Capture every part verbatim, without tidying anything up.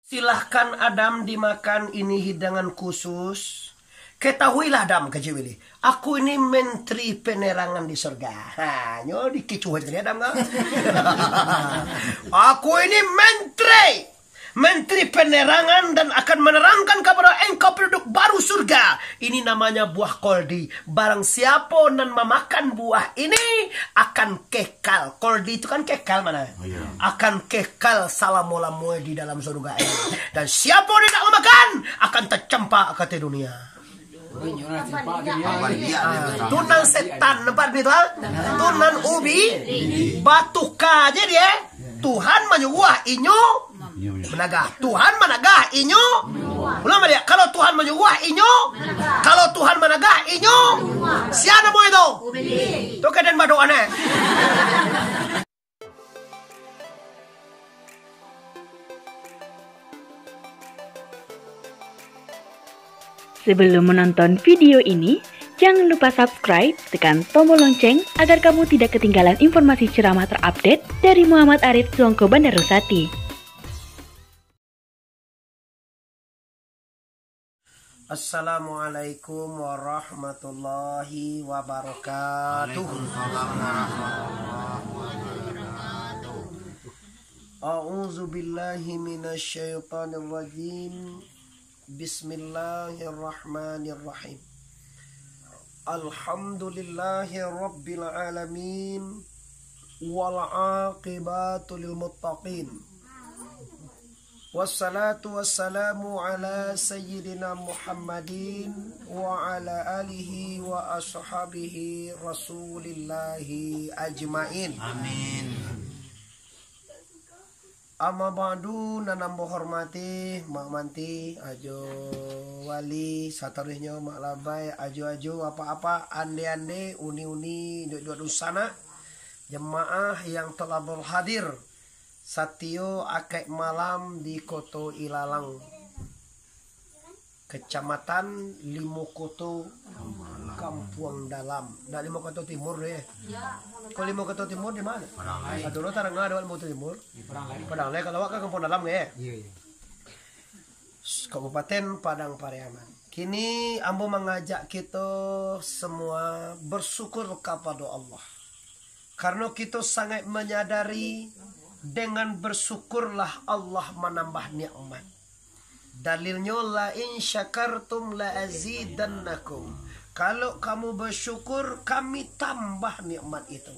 Silahkan Adam dimakan, ini hidangan khusus. Ketahuilah Adam, kecek Willy, aku ini menteri penerangan di surga. Ha, nyo dikicuah tadi Adam kan? Aku ini menteri, menteri penerangan dan akan menerangkan kepada engkau penduduk baru surga. Ini namanya buah koldi. Barang siapo nan mamakan buah ini akan kekal. Koldi itu kan kekal mana? Oh, iya. Akan kekal salamo-lamo di dalam surga ini. Dan siapo nan indak mamakan akan tacampak ka ateh dunia. Ah, tu nan setan nampak begitu, ah? Tu nan ubi, batuka je dia. Tuhan manyuruah inyo managah. Tuhan managah inyo. Ulang baliak, kalau Tuhan manyuruah inyo, kalau Tuhan managah inyo, sia namo itu? Tu kaden badoa ne. Sebelum menonton video ini, jangan lupa subscribe, tekan tombol lonceng agar kamu tidak ketinggalan informasi ceramah terupdate dari Muhammad Arif Suangko Bandarusati. Assalamualaikum warahmatullahi wabarakatuh. Waalaikumsalam warahmatullahi wabarakatuh. A'udzu billahi minasy syaithanir rajim. Bismillahirrahmanirrahim. Alhamdulillahi rabbil alamin. Wal aqibatu lil muttaqin. Wassalatu wassalamu ala sayyidina Muhammadin wa ala alihi wa ashabihi Rasulillahi ajmain. Amin. Amma ba'du, nan ambo hormati, Mak Manti, Ajo Wali, sataruihnyo Mak Labai, Ajo-ajo, apak-apak, ande-ande, uni-uni, duduak-duduak dunsanak, jamaah yang telah berhadir satio akaik malam di Koto Ilalang, Kecamatan Limo Koto, Kampuang Dalam. Ndak Limo Koto Timur, eh. Kalau Limo Koto Timur di mana? Padang Lai. Aduh, lo tarang ada Limo Koto Timur. Di Padang Lai. Padang Lai, kalau awak kan Kampuang Dalam, eh. Iya, iya. Kabupaten Padang Pariaman. Kini ambo mangajak kito semua bersyukur kapado Allah. Karano kito sangaik manyadari, dengan bersyukurlah Allah manambah nikmat. Dalilnyo, "La in syakartum la azidannakum." Kalau kamu bersyukur, kami tambah nikmat itu.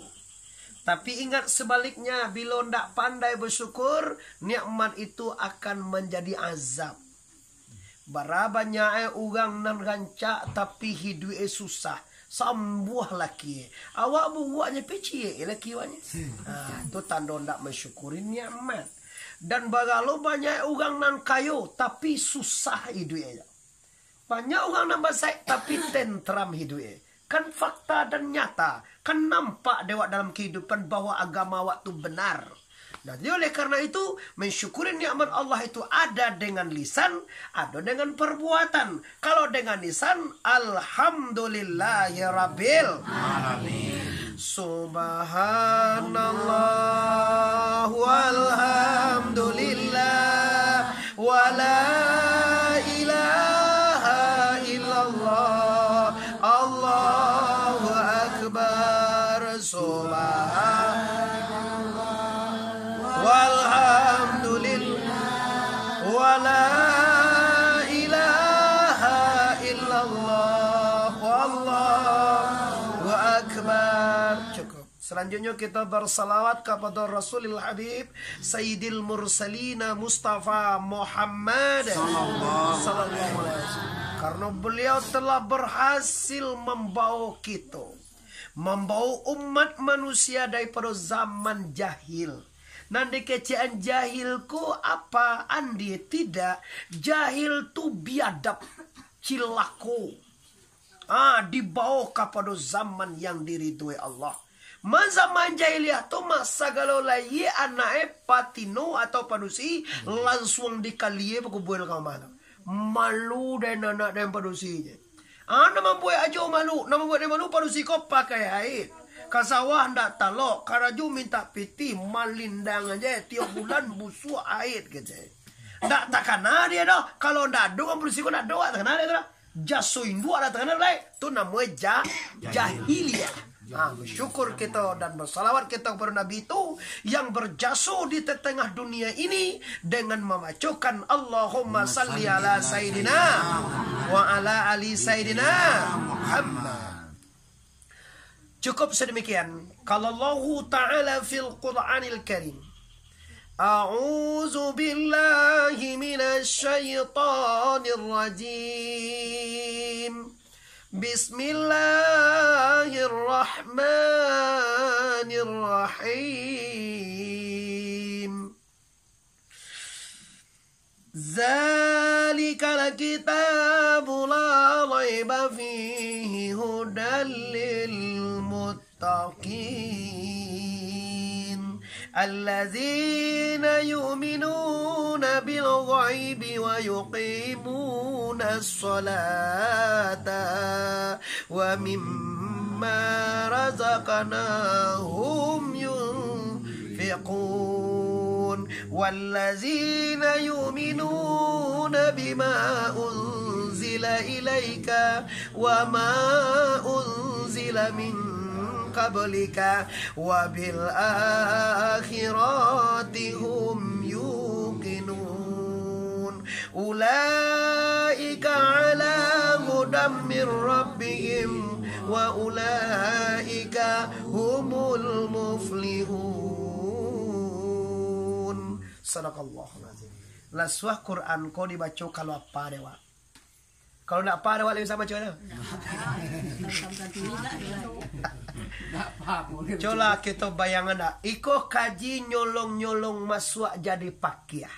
Tapi ingat sebaliknya, bilo ndak pandai bersyukur, nikmat itu akan menjadi azab. Bara banyak e urang nan rancak, tapi hiduik e susah. Sambuah laki e. Awak buruaknyo peciek e laki awaknyo. Ha, tu tando ndak mansyukuri nikmat. Dan baralo banyak e urang nan kayo, tapi susah hiduik e. Banyak urang nan basaik, tapi tenteram hiduik e. Kan fakta dan nyata, kan nampak dek awak dalam kehidupan bahwa agama awak tu benar. Nah, jadi oleh karena itu, mensyukuri nikmat Allah itu ada dengan lisan, ada dengan perbuatan. Kalau dengan lisan, alhamdulillahirabbil alamin. Subhanallah walhamdulillah wala ilaha illallah. Allahu Akbar. Subhanallah. Walhamdulillah. Wala ilaha illallah. Wallahu Akbar. Cukup. Selanjutnya kita bersalawat kepada Rasulil Habib, Sayyidil Mursalina Mustafa Muhammad sallallahu alaihi wasallam. Karena beliau telah berhasil membawa kita, membawa umat manusia daripada zaman jahil. Nan dikecekan jahil ko apa? Andie tidak, jahil tu biadab, cilako. Ah, dibawa kapado zaman yang diridhoi Allah. Man zaman jahiliah tu mah sagalo layie anak e patino atau padusi, lansuang dikalie pakuburan ka mano. Malu den anak den padusi je. Ah, nan mambuek ajo malu, nan mambuek den malu padusi ko pakai haid. Ka sawah ndak talok, karajo mintak pitih, malindang aje, tiok bulan busuak haid, kecek. Ndak takana dia doh. Kalau ndak ado urang padusi ko, ndak ado awak takana dia tu doh. Jaso induak ndak takana lai. Tu namonyo ja-, jahiliah. Ha, bersyukur kita dan bersalawat kita kepada Nabi itu yang berjaso di tengah dunia ini dengan membacakan Allahumma salli ala Sayyidina wa ala ali Sayyidina Muhammad. Cukup sedemikian. Qala Allahu Ta'ala fil Qur'anil Karim. A'udzu billahi minasy syaithanir rajim. Bismillahirrahmanirrahim. Zalikal kitabu la raiba fihi hudan lil muttaqin. Alladzina yu'minuna bil ghaibi wa yuqimunas salata wa mimma razaqnahum yunfiqun. Walladzina yu'minuna bima unzila ilaika wa ma unzila min qablika wa bil akhirati hum yuqinun. Ulaika ala hudan mir rabbihim wa ulaika humul muflihun. Sadaqallahul azim. Lah suah Quran ko dibaco kalau apa dek awak? Kalau ndak apa dek awak, lai bisa baco tu? Colah kito bayangan dah. Iko kaji nyolong-nyolong masuak jadi pakiah.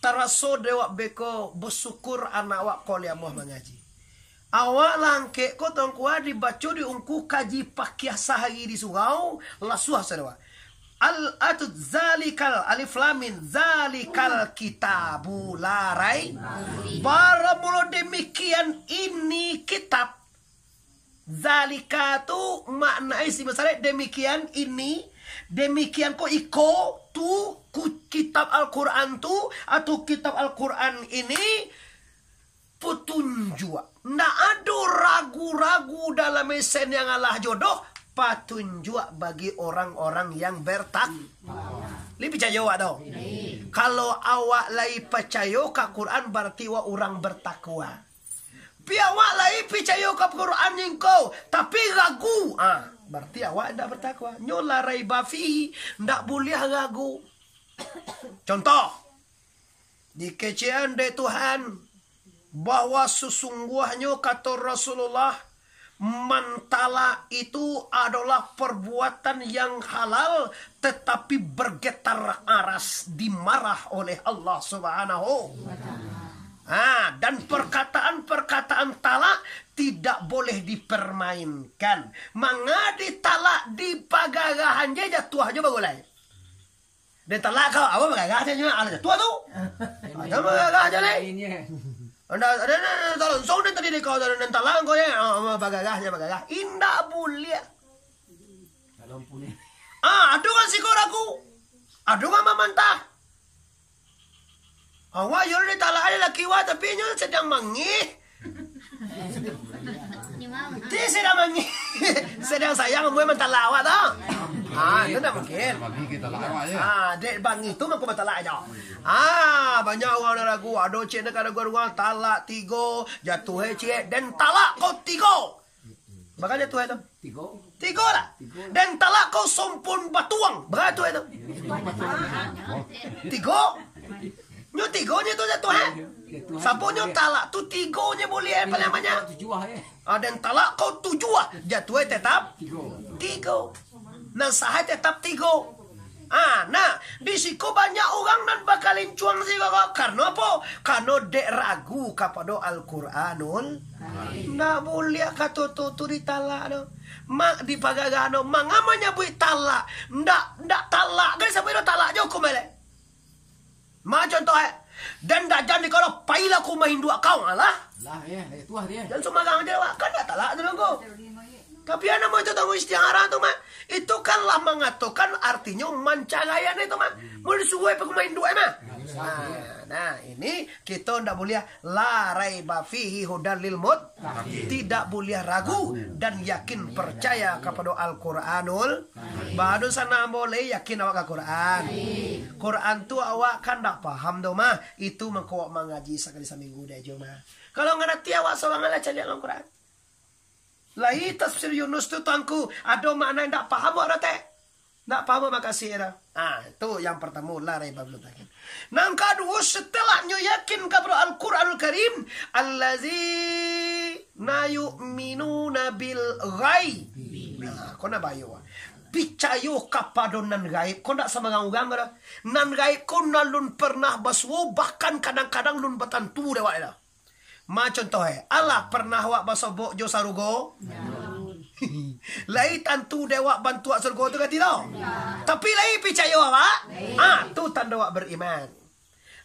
Taraso dek awak beko, bersyukur anak awak ko lai amuah mangaji. Awak langkek ko tongkua dibaco di ungku kaji pakiah sahari di surau, lah suah sadek awak. Al atut zalikal alif lam mim zalikal kitabu la rai. Baramulo demikian ini kitab. Zalika tu makna isi masalah demikian ini, demikian ko iko tu ku-, kitab Al-Quran tu atau kitab Al-Quran ini petunjuak. Ndak ado ragu-ragu dalam isen yang alah jodoh, patunjuak bagi orang-orang yang bertak-, lai picayo awak tu? Kalau awak lai picayo ka Quran, berarti awak urang bertakwa. Pi awak lai picayo ka Quran ningko, tapi ragu, ah, berarti awak indak bertakwa. Nyo la raiba fihi, ndak buliah ragu. Contoh, dikecekan dek Tuhan bahwa sesungguahnyo, kato Rasulullah, mantalak itu adalah perbuatan yang halal, tetapi bergetar aras, dimarah oleh Allah Subhanahu. Ah, dan perkataan-perkataan talak tidak boleh dipermainkan. Manga ditalak, dipagarahan je jatuahnyo baru lai. Den talak kau, awak bagagah je nyo, alah jatuah tu. Aja bagagah je lai. Anda, ada, ada, ada, langsung den tadi dek kau, ada den talak kau je, ah, bagagah je, bagagah. Indak buliah. Ah, ado urang siko ragu. Ado urang mamantah. Awak yo ditalak dek laki awak, tapi nyo sadang mangih. Ti sadang mangih. Sadang sayang, amuah mantalak awak tu. Ah, itu ndak mungkin. Bagi kita talak awak je. Ah, dek bangih tu mangko mantalak aja. Ah, banyak urang nan ragu. Ado ciek nan ka ragu-ragu, talak tigo, jatuah ciek, den talak kau tigo. Bara jatuah tu? Tigo. Tigo lah. Tigo. Den talak kau sompun batuang. Bara jatuah tu? Tigo. Nyo tigo nyo tu jatuah, eh? Jatuah. Sapo nyo talak tu tigo nyo buliah paling banyak. Tujuah, eh. Ah, den talak kau tujuah, jatuah tetap tigo. Tigo. Nan sah tetap tigo. Ah, nah, di siko banyak urang nan bakalincuang siko ko. Karano apo? Karano dek ragu kapado Al-Quranul. Ndak buliah kato tu, tu ditalak tu. Mak dipagagah tu. Manga manyabuik talak? Ndak, ndak talak. Kan sampai tu talak je hukum elek. Ma contoh, eh. Den dajan di kau, pailah ka rumah induak kau, alah. Lah, ya, jatuah dia. Jan sumarang je awak. Kan ndak talak tu, ko. Tapi a namo itu tangguang istikharah tu mah. Itu kan lah mangatokan artinyo mancaraian itu mah. Mun disuruah pakai main duit mah. Nah, nah, ini kito ndak buliah la raiba fihi hudal lil mut-, tidak buliah ragu dan yakin percaya kapado Al-Quranul. Baru sana ambo lai yakin awak ka Quran. Quran tu awak kan ndak paham tu mah. Itu mangko awak mangaji sakali saminggu dek ajo mah. Kalau ngarati awak sorang lah caliak dalam Quran. Lai tafsir Yunus tu tuangku, ado makna indak paham awak dak, Tek? Ndak paham, makasih dah. Ah, tu yang partamo, la raiba fihi. Nan kaduo, setelahnyo yakin kapado Al-Quranul Karim, allazina yu'minuna bil ghaib. Nah, ko nan bahayo. Picayo kapado nan gaib, ko ndak sambarang urang ko dah. Nan gaib ko nan lun pernah basuo, bahkan kadang-kadang lun batantu dek awak dah. Ma contoh, eh, alah pernah awak basobok jo sarugo? Lai tantu dek awak bantuak sarugo tu kan tidak? Tapi lai picayo awak? Ah, tu tando awak beriman.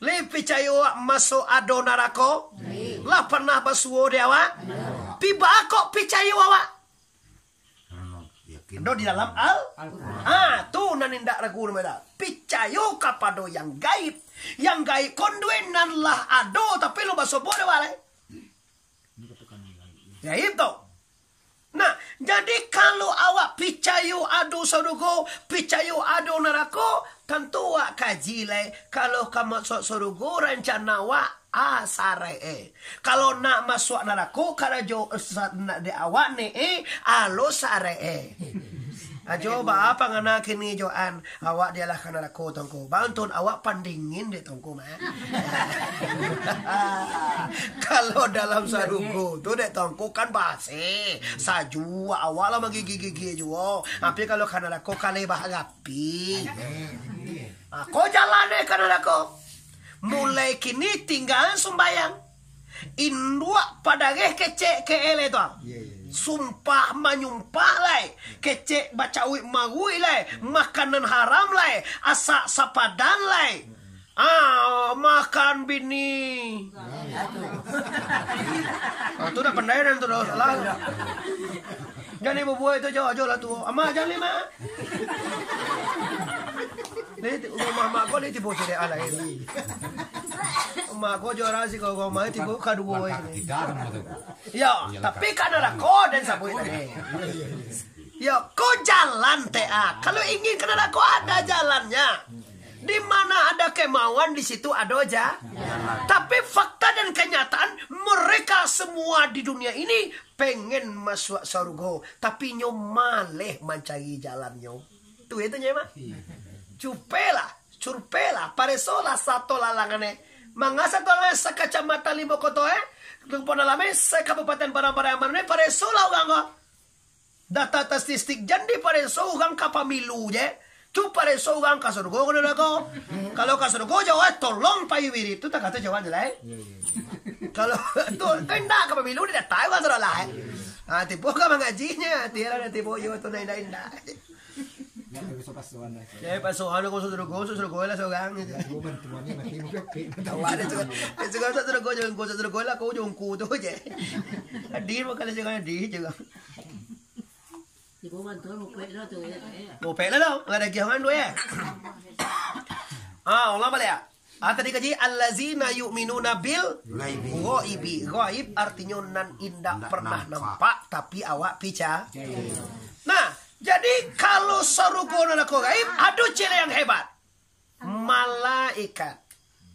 Lai picayo awak masuak ado narako? Lah pernah basuo dek awak? Pi baa kok picayo awak? Ado di dalam Al-, ah, tu nan indak ragu namo dah. Picayo kapado yang gaib. Yang gaib ko nduwe nan lah ado, tapi lo basobok dek awak lai. Gaib tu. Nah, jadi kalau awak picayo ado sarugo, picayo ado narako, tantu awak kaji lai. Kalau ka masuak sarugo, rancana awak a sarek e. Kalau nak masuak narako, karajo sa-, nak di awak ni, eh, alo sarek e. Ajo baa pangana kini jo an, awak dialah ka narako tuangku. Bantun awak pandingin dek tuangku mah. Kalau dalam sarugo tu dek tuangku kan basi, sajuak awak lah magigi-gigi juo. Tapi kalau ka narako kalai baharap. Pi. Ah, ko jalan e ka narako. Mulai kini tingga sumbayang. Induak padareh kecek ke ele tu. Sumpah manyumpah lai. Kecek bacauik maruik lai. Makanan haram lai. Asak sapadan lai. Ah, makan bini. Ah, tu dah pandai dan tu dah salah. Jadi babuai tu jo, jo lah tu. Amak jan lima. Ni ti-, rumah mak ko ni tibo cedek alai. Mak ko jo rasi ko rumah tibo kaduo ni. Yo, tapi ka narako den sabuik tadi. Yo, ko jalan te ah. Kalau ingin ka narako ada jalannya. Di mana ada kemauan, di situ ada ja-, jalan. Tapi fakta dan kenyataan, mereka semua di dunia ini pengen masuak sarugo, tapi nyo maleh mancari jalannyo. Tu itu nyo, Mak. Cupelah, curpelah, paresolah sato lalangan e. Manga sato lalangan sakacamatan limo koto e, tu pun alame sakabupaten Padang Pariaman e, paresolah urang ko. Data statistik jan dipareso urang ka pamilu je. Tu pareso urang ka sarugo ka narako. Kalau ka sarugo jawab, tolong pai wirid tu takato jawab je lah, eh. Kalau tu, tu indak ka pamilu, dia datang urang sarugo lah, eh. Ha, tibo ka mangajinyo, tibo lah, tibo yo tu indak-indak. Ya, pasoan ko sarugo, sarugo lah sorang je. Awak dia suka, dia suka sarugo, jongko sarugo lah, kau jongko tu je. Hadir bakal jangan hadir je. Tibo bantuan mupek lah tu, ya, ya. Mupek lah tu, lah dagiah mangan tu, ya. Ah, ulang balik, ya. Ah, tadi kaji, "Allazina yu'minuna bil ghaibi." Ghaib artinyo nan indak pernah nampak, tapi awak pica-, nah, jadi kalau sarugo narako gaib, ado ciri yang hebat. Malaikat.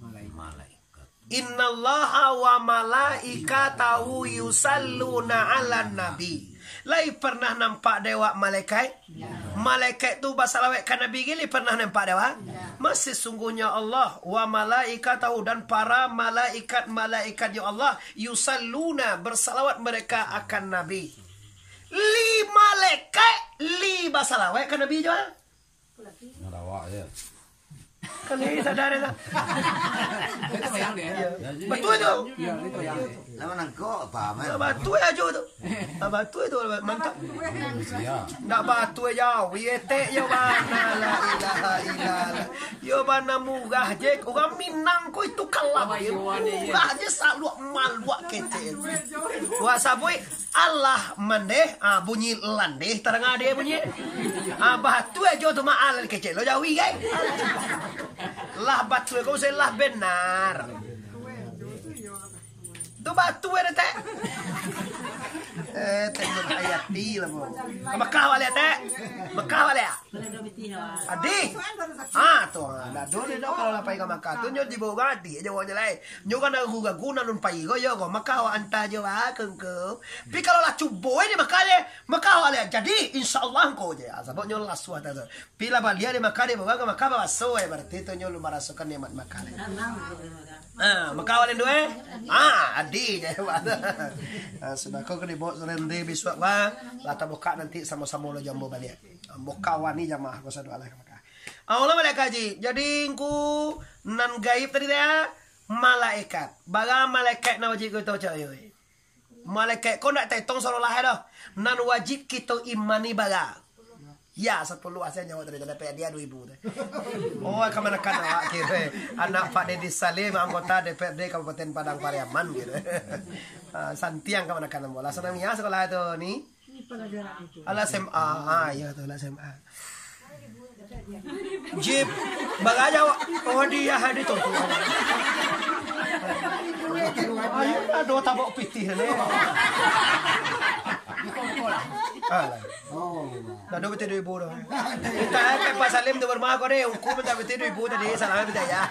Malaikat. "Innallaha wa malaikatahu yusalluna 'alan nabi." Lai pernah nampak dek awak malaikat? Malaikat tu basalawat ka Nabi gili pernah nampak dek awak? Masih sungguhnya Allah wa malaikatahu dan para malaikat-malaikatnya Allah yusalluna, bersalawat mereka akan Nabi. Li malaikat, li basalawat ka Nabi jua. Ngadawak je. Kan ni sadar ya, tak? Itu bayang deh. Batua tu. Iyo, itu bayang deh. Nama nangkok apa, man? Batua ajo tu. Ah, batua tu, mantap. Ndak batua jauh, etek yo bana, la ilaha illallah. Yo bana murah je, urang Minang ko itu kalap. Murah je, saluak maluak kecek. Wah, sabuik, alah mandeh, ah, bunyi landeh, tarang ade bunyi. Ah, batua ajo tu, ma alah kecek lo jawi, kan? Lah batua ko, lah benar. Tu batua dah, Tek. Eh, Tek, Nur Hayati lah, bo. Mekah baliak, Tek. Mekah baliak. Adi. Ha, tu. Ha, ndak ado doh kalau lah pai ka Mekah. Tu nyo dibawa adi, jawahnyo lai. Nyo kan ragu-ragu, nan alun pai ko, yo ko. Mekah awak anta jo, ah, kengko. Pi kalau lah cubo, eh, di Mekah je. Mekah awak liak. Jadi, insya Allah ko je. Ah, sabab nyo lah suah tu. Pi lah baliak di Mekah, dibawa ka Mekah, baso, eh. Berarti tu nyo alun marasokan nikmat Mekah lai. Ah, Mekah awak rindu, eh? Ah, adi je. Ah, sudah ko ka dibawa surende bisuak, wah. Lah tabukak nanti samo-samo lo jambo baliak. Ambo kawani jamaah ko sadoa lah ka Mekah. Ah, ulah baliak kaji. Jadi, ngku nan gaib tadi teh, malaikat. Bara malaikat nan wajib kito cari, weh? Malaikat ko ndak taetong sarolah doh. Nan wajib kito imani bara. Ya, sapuluah sajo nyawa tadi, dapek hadiah duo ribu tu. Oh, kamanakan awak kiro. Anak Pak Dedi Salim, anggota D P R D Kabupaten Padang Pariaman, gitu. Ah, santiang kamanakan ambo lah. Sanang niat sakolah tu, ni. Alah S M A. Ah, iyo tu, alah S M A. Jip, bagaja awak. Oh, hadiah, hadiah tu. Ayo, ado tabok pitih ni. Alah. Dah ado pitih duo ribu dah. Kita ke Pak Salim tu rumah ko deh, ungku minta pitih duo ribu tadi, salam pitih ayah.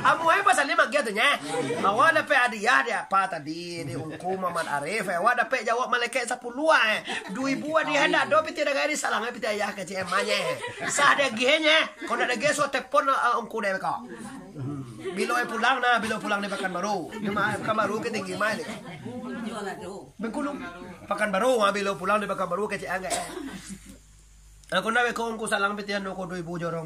Amu ai Pak Salim agiah tu nya. Awak dapek hadiah dek apa tadi, dek ungku Muhammad Arif, eh. Awak dapek jawab malaikat sapuluah, eh. Duo ribu hadiah ndak ado, pitih dagai di salang, eh, pitih ayah kecil, eh, mah nya. Sah diagiahnyo, eh. Kok ndak diagiah, suruah telepon, eh, ungku dek ko. Bilo, eh, pulang nah, bilo pulang di Pakanbaru. Di ma-, Pakanbaru ke tinggi mah ni. Bengkulu. Pakanbaru, ah, bilo pulang di Pakanbaru kecil anggai. Aku nak beko ungku salang pitian ko duo ribu jorong.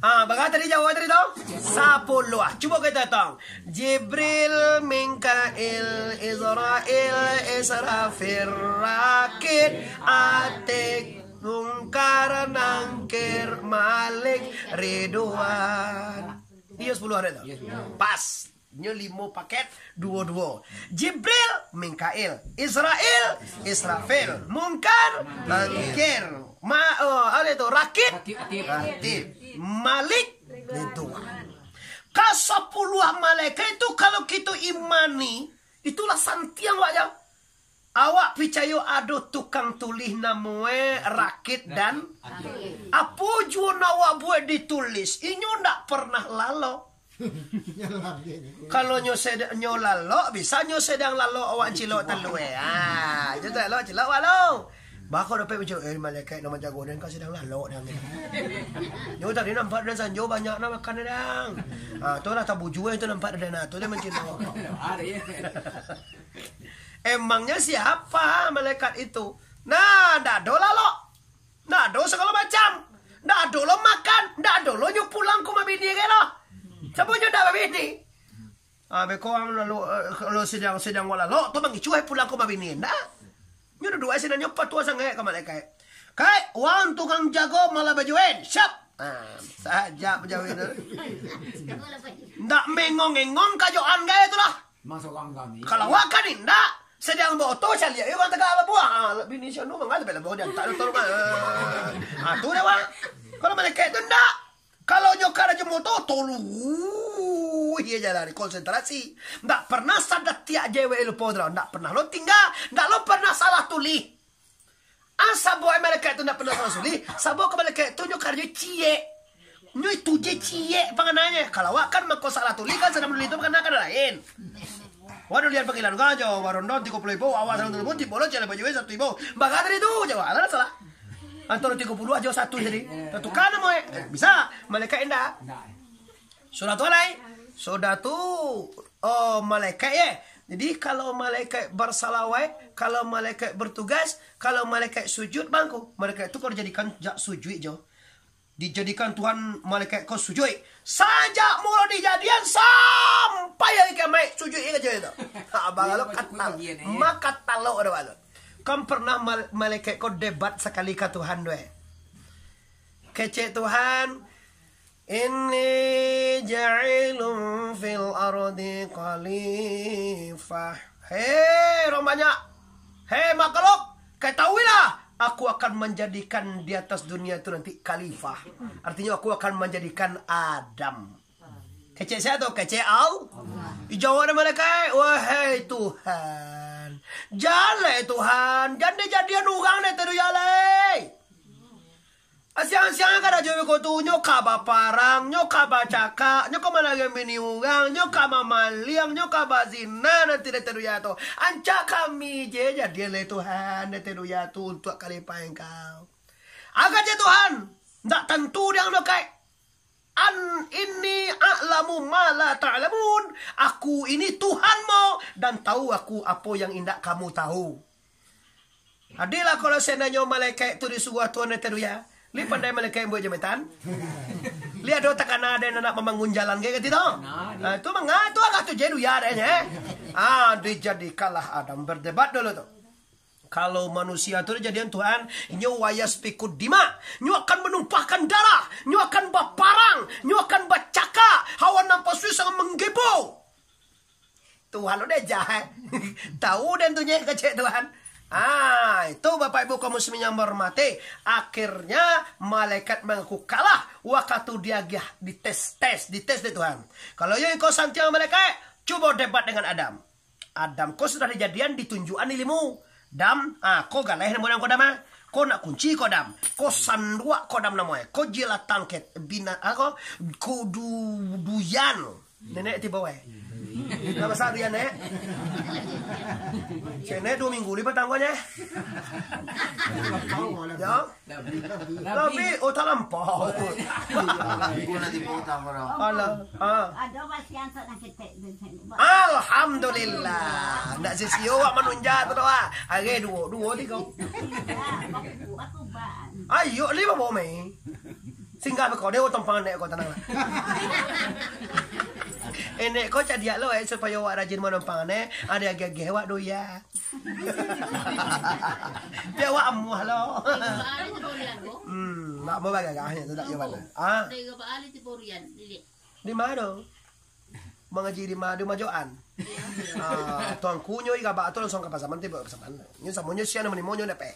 Ah, bara tadi jawab tadi tu? Sapuluah. Cubo kita tong. Jibril, Mikail, Izrail, Israfil, Rakid, Atik, Mungkar, Nangkir, Malik, Ridwan. Iyo, sapuluah ada tu? Iyo, sapuluah. Pas. Nyo limo paket, duo-duo. Jibril, Mikail. Israil, Israfil. Mungkar, Nangkir. Ma-, oh, apa itu? Rakid, Rakid, Atid. Atid. Malik, Ridwan. Kasapuluah malaikat itu kalau kito imani, itulah santiang wak jam. Awak picayo ado tukang tulih namoe Rakid dan Atid. Apo juo nan awak buek ditulis, inyo ndak pernah lalok. Kalau nyo sed-, nyo lalok, bisa nyo sedang lalok awak cilok talue. Ah, nyo lalok cilok awak lo. Bako dapek macam, eh, malaikat nan manjago den kan sedang lalok den. Nyo tadi nampak den sanjo banyak nan makan den. Ah, tu lah tabujua itu nampak den, ah, tu den mancilok. Ada, ya. Emangnya siapa malaikat itu? Nah, ndak ado lalok. Ndak ado sagalo macam. Ndak ado lo makan, ndak ado lo nyo pulang ka rumah bini gai lo. Sabab nyo ndak babini. Ah, beko ang lalu, eh, kalau sidang, sidang wak lalok, tu mangicuah pulang ka rumah bini. Ndak. Nyo duduak ai sinan nyo patuah sangaik ka malaikat. Kai, wang tukang jago malah bajuan. Siap. Ah, sajak bajawi tu. Ndak mengong-engong kajoan gai tu lah. Masuk kami. Kalau awak kan indak, sedang baoto caliak yo urang tagak babuah. Ah, bini sianu mangga tapi lah bawa diantak tu rumah. Ah, tu dah, Wak. Kalau malaikat tu ndak. Kalau nyo karajo moto, tolu. Iyo jalan konsentrasi. Ndak pernah sadatiak je wak lupo tu. Ndak pernah lo tingga, ndak lo pernah salah tulih. Ah, sabab malaikat tu ndak pernah salah tulih, sabab ka malaikat tu nyo karajo ciek. Nyo itu je ciek pangananyo. Kalau awak kan mako salah tulih kan, sadang manulis tu pangana kan lain. Wak nulian panggilan ka jo, wak rondon tigo puluah ribu, awak sadang tulih tibo lo, ciek lah baju satu ribu. Baka tadi tu, jawab, alah salah. Antaro tigo puluah jo satu tadi. Tatuka namoe. Eh, bisa, malaikat indak. Sudah tu alai. Sudah tu, oh, malaikat, ye. Jadi, kalau malaikat bersalawat, kalau malaikat bertugas, kalau malaikat sujud, bangku. Malaikat tu kalau jadikan jak sujud jo. Dijadikan Tuhan malaikat ko sujuik. Sajak mulo dijadian sampai ari kiamaik, sujuik aja itu. Ha, bangalo katal. Makatalok ada bangalo. Kan pernah mal-, malaikat ko debat sakali ka Tuhan tu, eh. Kecek Tuhan, "Inni ja'ilun fil ardi khalifah." Hei, urang banyak. Hei, makhluk, ketahuilah, aku akan manjadikan di atas dunia tu nanti khalifah. Artinyo, aku akan manjadikan Adam. Kecek sia tu? Kecek Al-, dijawab dek malaikat, "Wahai Tuhan, jan lai Tuhan, jan dijadian urang dek taduya lai. Asiang-asiang karajo beko tu, nyo ka baparang, nyo ka bacakak, nyo ka malarian bini urang, nyo ka mamaliang, nyo ka bazina nanti dek taduya tu. Ancak kami je jadian lai Tuhan dek taduya tu untuak khalifah Engkau." Agak je Tuhan, ndak tantu dek ang doh, Kaik. An inni a'lamu ma la ta'lamun. Aku ini Tuhanmu dan tahu aku apo yang indak kamu tahu. Adaklah kalau seandainyo malaikat tu disuruah Tuhan dek taduya, lai pandai malaikat buek jambatan. Lai ado takana ado nan nak mambangun jalan kayak gitu tu. Nah, itu manga tu agak tu je duya adanya. Ah, dijadikanlah Adam berdebat dulu tu. Kalau manusia tu dijadian Tuhan, inyo wayas pikud dima. Nyo akan menumpahkan darah. Nyo akan baparang. Nyo akan bacakak. Hawa nafsu sangat menggebu. Tuhan lo deh jahat. Tahu dan tu nyeh kecek Tuhan. Ah, itu Bapak Ibu kaum muslimin yang berhormati. Akhirnya malaikat mengaku kalah. Wakatu diagiah dites, tes, dites dek Tuhan. Kalau yo engkau santiang malaikat, cubo debat dengan Adam. Adam ko sudah dijadian ditunjuakan ilmu. Dam, ah, ko galeh namo Dam ko Dam, ah. Ko nak kunci ko Dam. Ko sanduak ko Dam namo, eh. Ko jilatang ke bina, ah, ko, ko du-, duyan. Nenek tibo, eh. Nak masak duyan, Nek? Cek Nek dua minggu ni patang ko, Nek. Ya. Tapi, oh, talampau. Ibu nanti potong orang. Alah, ha. Ado pasian sok nang ketek tu, Cik. Alhamdulillah. Ndak sisio awak manunja tu doh, ah. Ari duo, duo, tigo. Ayo, limo bawa mai. Singgah beko, dia tompang nek ko, tananglah. Eh, nek ko cadiak lo, eh, supayo awak rajin manompang nek, ado ageh-ageh awak doh, ya. Biar awak amuah lo. Hmm, nak mau bagagahnya tu, tak jawapan. Ah. Di mana tu? Mangaji di ma-, di Majoan. Ah, tuangku nyo igabak tu langsuang ka Pasaman, tibo ka Pasaman. Nyo samo nyo sia namo limo nyo dapek.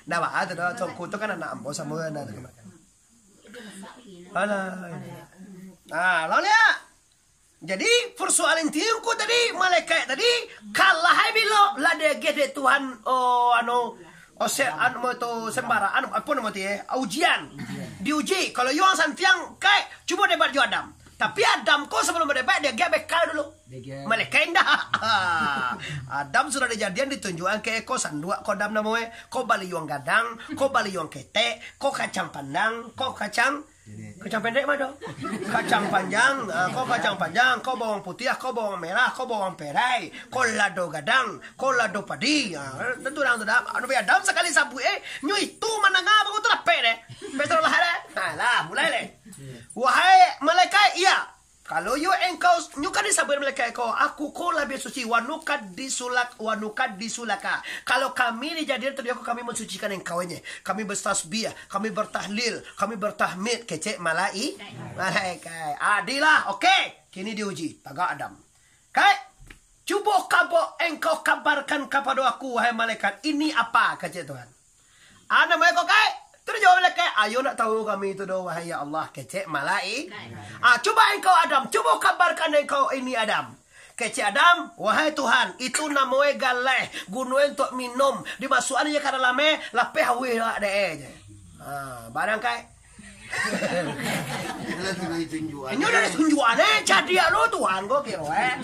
Ndak baa tu doh, tuangku tu kan anak ambo samo anak tu. Alah. Ah, lawan dia. Jadi, persoalan tiungku tadi, malaikat tadi, kalah ai bilo lah diageh dek Tuhan, oh, anu, oh, se-, anu, tu, sembara, anu, apo namo tu, eh? Ujian. Diuji. Kalau yuang santiang, kaik, cubo debat jo Adam. Tapi Adam ko sebelum badebat, diageh bekal dulu. Malaikat indak. Adam sudah dijadian, ditunjuakan ke ko sanduak, ko Adam namo, eh. Ko baliuang gadang, ko baliuang ketek, ko kacang pandang, ko kacang Kacang pendek mah doh. Kacang panjang, ah, ko kacang panjang, ko bawang putiah, ko bawang merah, ko bawang perai, ko lado gadang, ko lado padi. Ah, tentu urang tu dah. Anu, Adam sakali sabuik, eh, nyo itu mandanga baru tu dapek deh. Betul lah deh. Nah, lah, mulai deh. Wahai malaikat, iya. Kalau yo engkau, nyo kan disabuik malaikat ko, aku ko labiah suci, wanu kad disulak, wanu kad disulaka. Kalau kami dijadian tadi aku, kami mensucikan engkau, eh. Kami bertasbih, kami bertahlil, kami bertahmid, kecek malai-, malaikat. Adilah, oke. Kini diuji, tagak Adam. Kaik, cubo kabo engkau kabarkan kapado aku, wahai malaikat, ini apa, kecek Tuhan. Ah, namo ko kaik? Tu dijawab malaikat, ayo nak tahu kami tu doh, wahai ya Allah, kecek malai-, ah, cubo engkau Adam, cubo kabarkan engkau ini Adam. Kecek Adam, "Wahai Tuhan, itu namoe galeh, gunoe untuak minum, dimasuakan je ka dalam e, lapeh auih awak dek e je." Ha, barangkai. Inyo dah tunjuan, eh, cadiak lo Tuhan ko kiro, eh.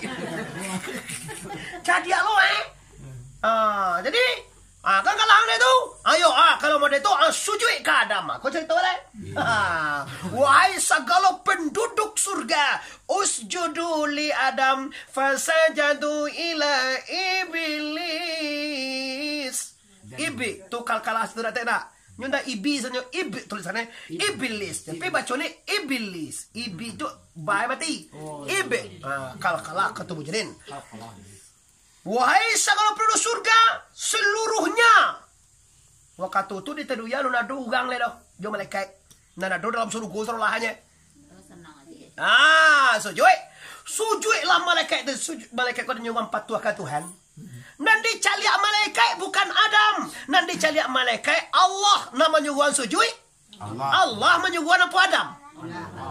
Cadiak lo, eh. Ha, jadi, ah, kan kalah dek tu. Ayo, ah, kalau mau dek tu, ah, sujuik ka Adam. Ah, ko carito lai. Ah, wahai sagalo penduduk surga, usjudu li Adam, fasajadu ila iblis. Ibik tu kal-, kalah tu dak tek dak? Nyo ndak ibi sanyo, ib tulisannya, iblis. Tapi baconyo iblis. Ibi tu bae mati. Ib. Ah, kal-, kala katu mujrim. Wahai sagalo penduduk surga seluruhnya. Wakatu tu di tadunia alun ado urang lai doh, jo malaikat. Nan ado dalam surugo sarolahanyo. Ah, sujuik. Sujuiklah malaikat tu, sujuik. Malaikat ko nyo mapatuah ka Tuhan. Nan dicaliak malaikat bukan Adam. Nan dicaliak malaikat Allah. Nan manyuruah sujuik Allah. Allah manyuruah apo Adam?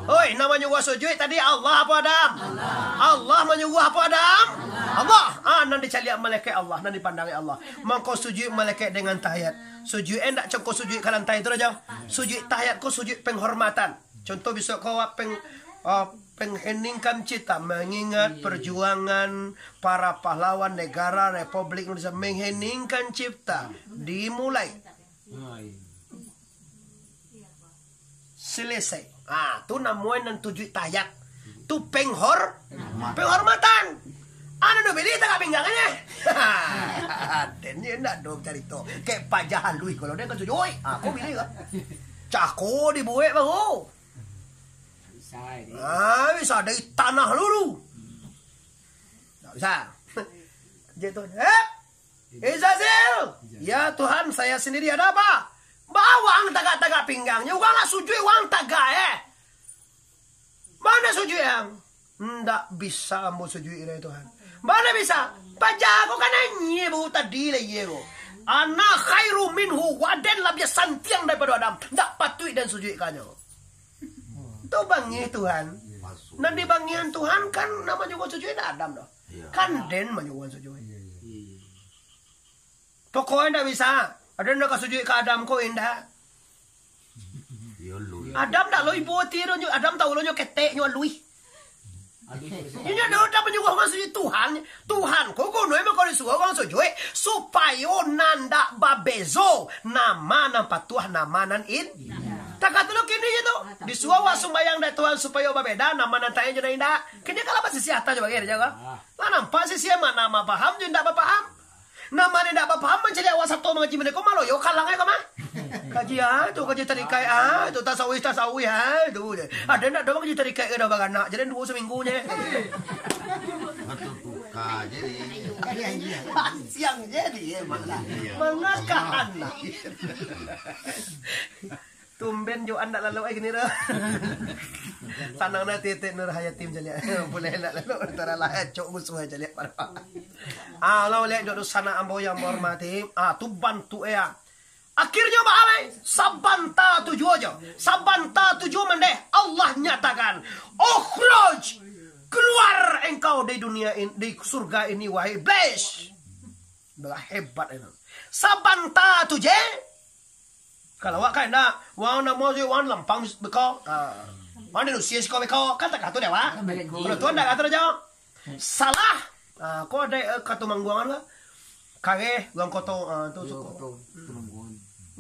Oi, nan manyuruah sujuik tadi Allah apo Adam? Allah. Allah manyuruah apo Adam? Allah. Ah, nan dicaliak malaikat Allah, nan dipandang Allah. Mangko sujuik malaikat dengan tahiyat. Sujuik eh ndak cako sujuik ka lantai tu aja. Sujuik tahiyat ko sujuik penghormatan. Contoh bisuak ko awak peng-, ah, pengheningkan cipta, mengingat perjuangan para pahlawan negara Republik Indonesia, mengheningkan cipta, dimulai. Selesai. Ah, tu namonyo nan tujuik tahiyat. Tu penghor-, penghormatan. Anu no bini tagak pinggangnyo. Den ni ndak do carito. Kek paja haluih kalau den kan sujuik. Ah, ko bini kan. Cako dibuek baru. Ah, bisa dari tanah dulu. Tak bisa. Dia tu, "Hep! Izazil! Ya Tuhan, saya sendiri ada apa?" Bawang tagak-tagak pinggangnyo, urang lah sujuik, urang tagak, eh. Mana sujuik ang? Ndak bisa ambo sujuik, ya Tuhan. Mana bisa? Paja ko kan nanyie baru tadi lah iye ko. Ana khairu minhu, waden labiah santiang daripado Adam. Ndak patuik den sujuik kanyo. Tu bangih Tuhan. Nan dibangihan Tuhan kan namonyo sujuik ndak Adam doh. Kan den manyuruah sujuik. Pokoknyo ndak bisa. Ado ndak ka sujuik ka Adam ko indak. Adam ndak lo ibo ati do nyo. Adam tahu lo nyo ketek nyo aluih. Inyo ado ndak manyuruah urang sujuik Tuhan. Tuhan ko guno mako disuruah urang sujuik supayo nan ndak babezo nama nan patuah nama nan in. Takah tu lo kini je tu. Disuruah urang sumbayang dek Tuhan supayo babeda nama nan taek jo nan indak. Kini kalau basisi atah jo bagai aja ko. Lah nampak sisi mana mah paham jo indak bapaham. Nama nan indak bapaham mancaliak awak sato mangaji mane ko maloyo kalang ai ko mah. Kaji ah tu kaji tarikai ah tu tasawih tasawih ah tu je. Ada ndak doh kaji tarikai ka dah baranak jadi duo saminggu je. Betul buka jadi. Siang jadi ya malah. Mangakak anak. Tumben jo andak lalok ai kini tu. Sanang na titik Nur Hayati mancaliak. Buliah nak lalok antara lah cok musuh ai caliak parah. Ah, lah liek jo sanak ambo yang bahormati. Ah, tu bantuak e ah. Akhirnyo baalai sabanta tujuh aja. Sabanta tujuh mandeh Allah nyatakan, "Ukhruj! Keluar engkau dari dunia in-, dari surga ini wahai iblis." Balah hebat itu. Sabanta tu je. Kalau awak kan indak, wang namo je wang lampang beko. Ha. Wang di Rusia siko beko, kan tak kato deh, Wak. Kalau tuan tak kato aja. Salah. Ha, ko ada eh, kato mangguangan lah. Kareh, guang koto, ha, tu suko.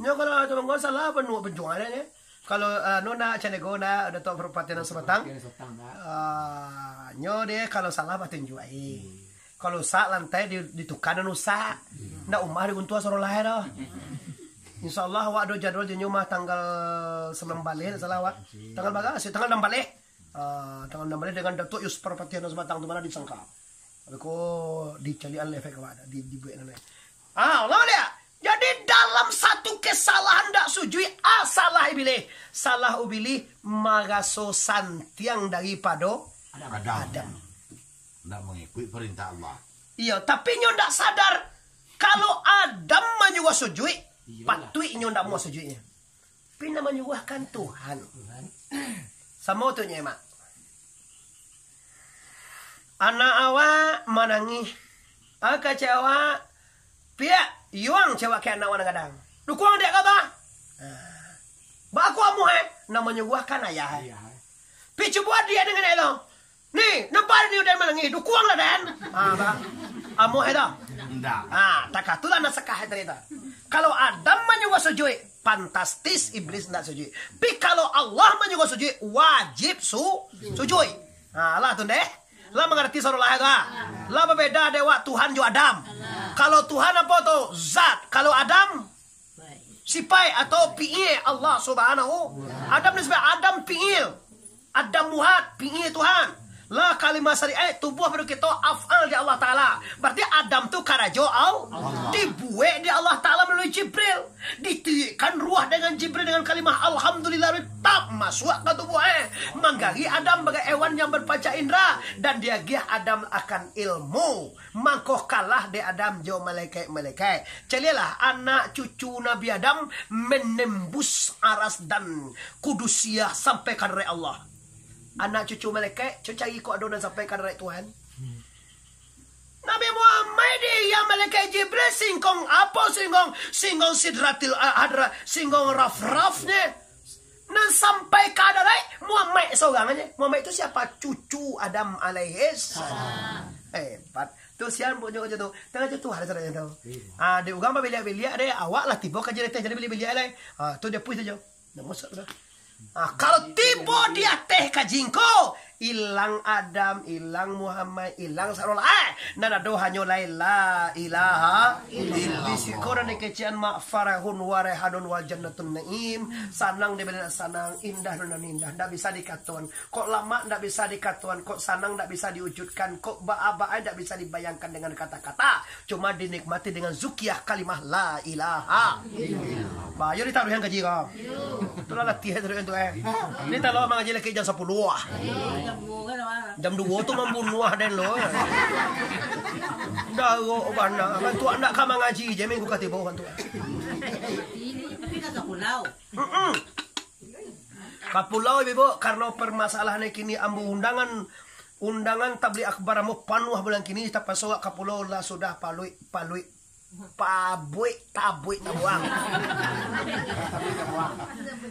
Nyo kalau kato mangguangan salah apa nuak penjuangan ni. Kalau anu nak candego nak Datuk Parpatian Subatang. Ah, nyo dia kalau salah batunjuk ai. Kalau sak lantai di, ditukar dan usak. Ndak umah diguntua suruh lahir doh. Insya Allah awak ado jadwal jenyo mah tanggal sembilan baleh ndak salah awak. Tanggal bara? Tanggal enam baleh. Ah, tanggal enam baleh dengan Datuk Yus Parpatian Subatang tu mana disangka. Tapi ko dicalian lefek awak di dibuek nang. Ah, Allah dia. Jadi dalam satu kesalahan ndak sujuik, ah, salah ibilih. Salah ubilih maraso santiang daripado Adam. Adam. Ndak mangikuik parintah Allah. Iyo, tapi nyo ndak sadar kalau Adam manyuruah sujuik, patuik nyo ndak mau sujuiknyo. Tapi nan manyuruahkan Tuhan. Samo tu nyo, Mak. Anak awak manangih. Ah, kecek awak, piak, yuang cewek ke anak awak nan gadang. Dukuang diak ka bah? Ah. Ba aku amuah eh, nan manyuruahkan ayah eh. Pi cubo adiak dengan elok. Ni, nampak ni udah manangih, dukuang lah dan. Ah, bah. Amuah eh dah. Ndak. Ah, takatulah nak sekah tadi tu. Kalau Adam manyuruah sujuik, fantastis iblis ndak sujuik. Pi kalau Allah manyuruah sujuik, wajib su sujuik. Ha, lah tu deh. Lah mangarati sarulah tu. Lah babeda dek wak Tuhan jo Adam. Kalau Tuhan apo tu? Zat. Kalau Adam? Sipaik atau fi'il Allah Subhanahu. Adam ni sipaik, Adam fi'il. Adam buat, fi'il Tuhan. La kalimah syariat tubuah baru kito af'al di Allah Ta'ala. Berarti Adam tu karajo Allah. Dibuek di Allah Ta'ala melalui Jibril. Ditiupkan ruah dengan Jibril dengan kalimah Alhamdulillah, tap masuak ka tubuah, eh. Manggari Adam bagai hewan yang berpanca indera dan diagiah Adam akan ilmu. Mangko kalah dek Adam jo malaikat-malaikat. Caliaklah, anak cucu Nabi Adam menembus aras dan kudusiah sampai ka hadarat Allah. Anak cucu malaikat, co cari kok ado nan sampai ka hadarat Tuhan. Nabi Muhammad di yang malaikat Jibril singkong apo, singkong, singkong sidratil, ah, hadra, singkong raf-rafnyo. Nan sampai ka hadarat Muhammad sorang aja. Muhammad itu siapa? Cucu Adam alaihissalam. Hebat. Tu sian buatnyo macam tu. Tengah jatuah ada caranya tu. Ah, di urang babiliak-biliak deh, awak lah tibo ka jirateh jadi biliak-biliak lai. Ah, tu dia puih tu jo. Dah masuk tu. Ah, kalau tibo di ateh ka jingko, ilang Adam, ilang Muhammad, ilang Sarul. Eh, nan ado hanyo lai la ilaha illallah. Di siko nan dikecekan mak farahun wa rehanun wa jannatun naim. Sanang di baliak sanang, indah nan indah, ndak bisa dikatoan. Kok lamak ndak bisa dikatoan, kok sanang ndak bisa diwujudkan, kok baa-baa ndak bisa dibayangkan dengan kata-kata. Cuma dinikmati dengan zukiah kalimah la ilaha. Bah, yo ditaruh yang kaji kau. Itulah latihan taruh yang tu, eh. Ni talo mangaji lagi jam sapuluah. Jam duo tu mambunuah den lo. Dah rok bana. Kan tuak ndak ka mangaji je minggu katibo kan tuak. Tapi ka pulau. Mm-mm. Ka pulau, Ibu, karena permasalahan kini ambo undangan, undangan tablig akbar ambo panuah bulan kini, tapaso awak ka pulau lah sudah paluik, paluik, pabuik, tabuik, tabuang.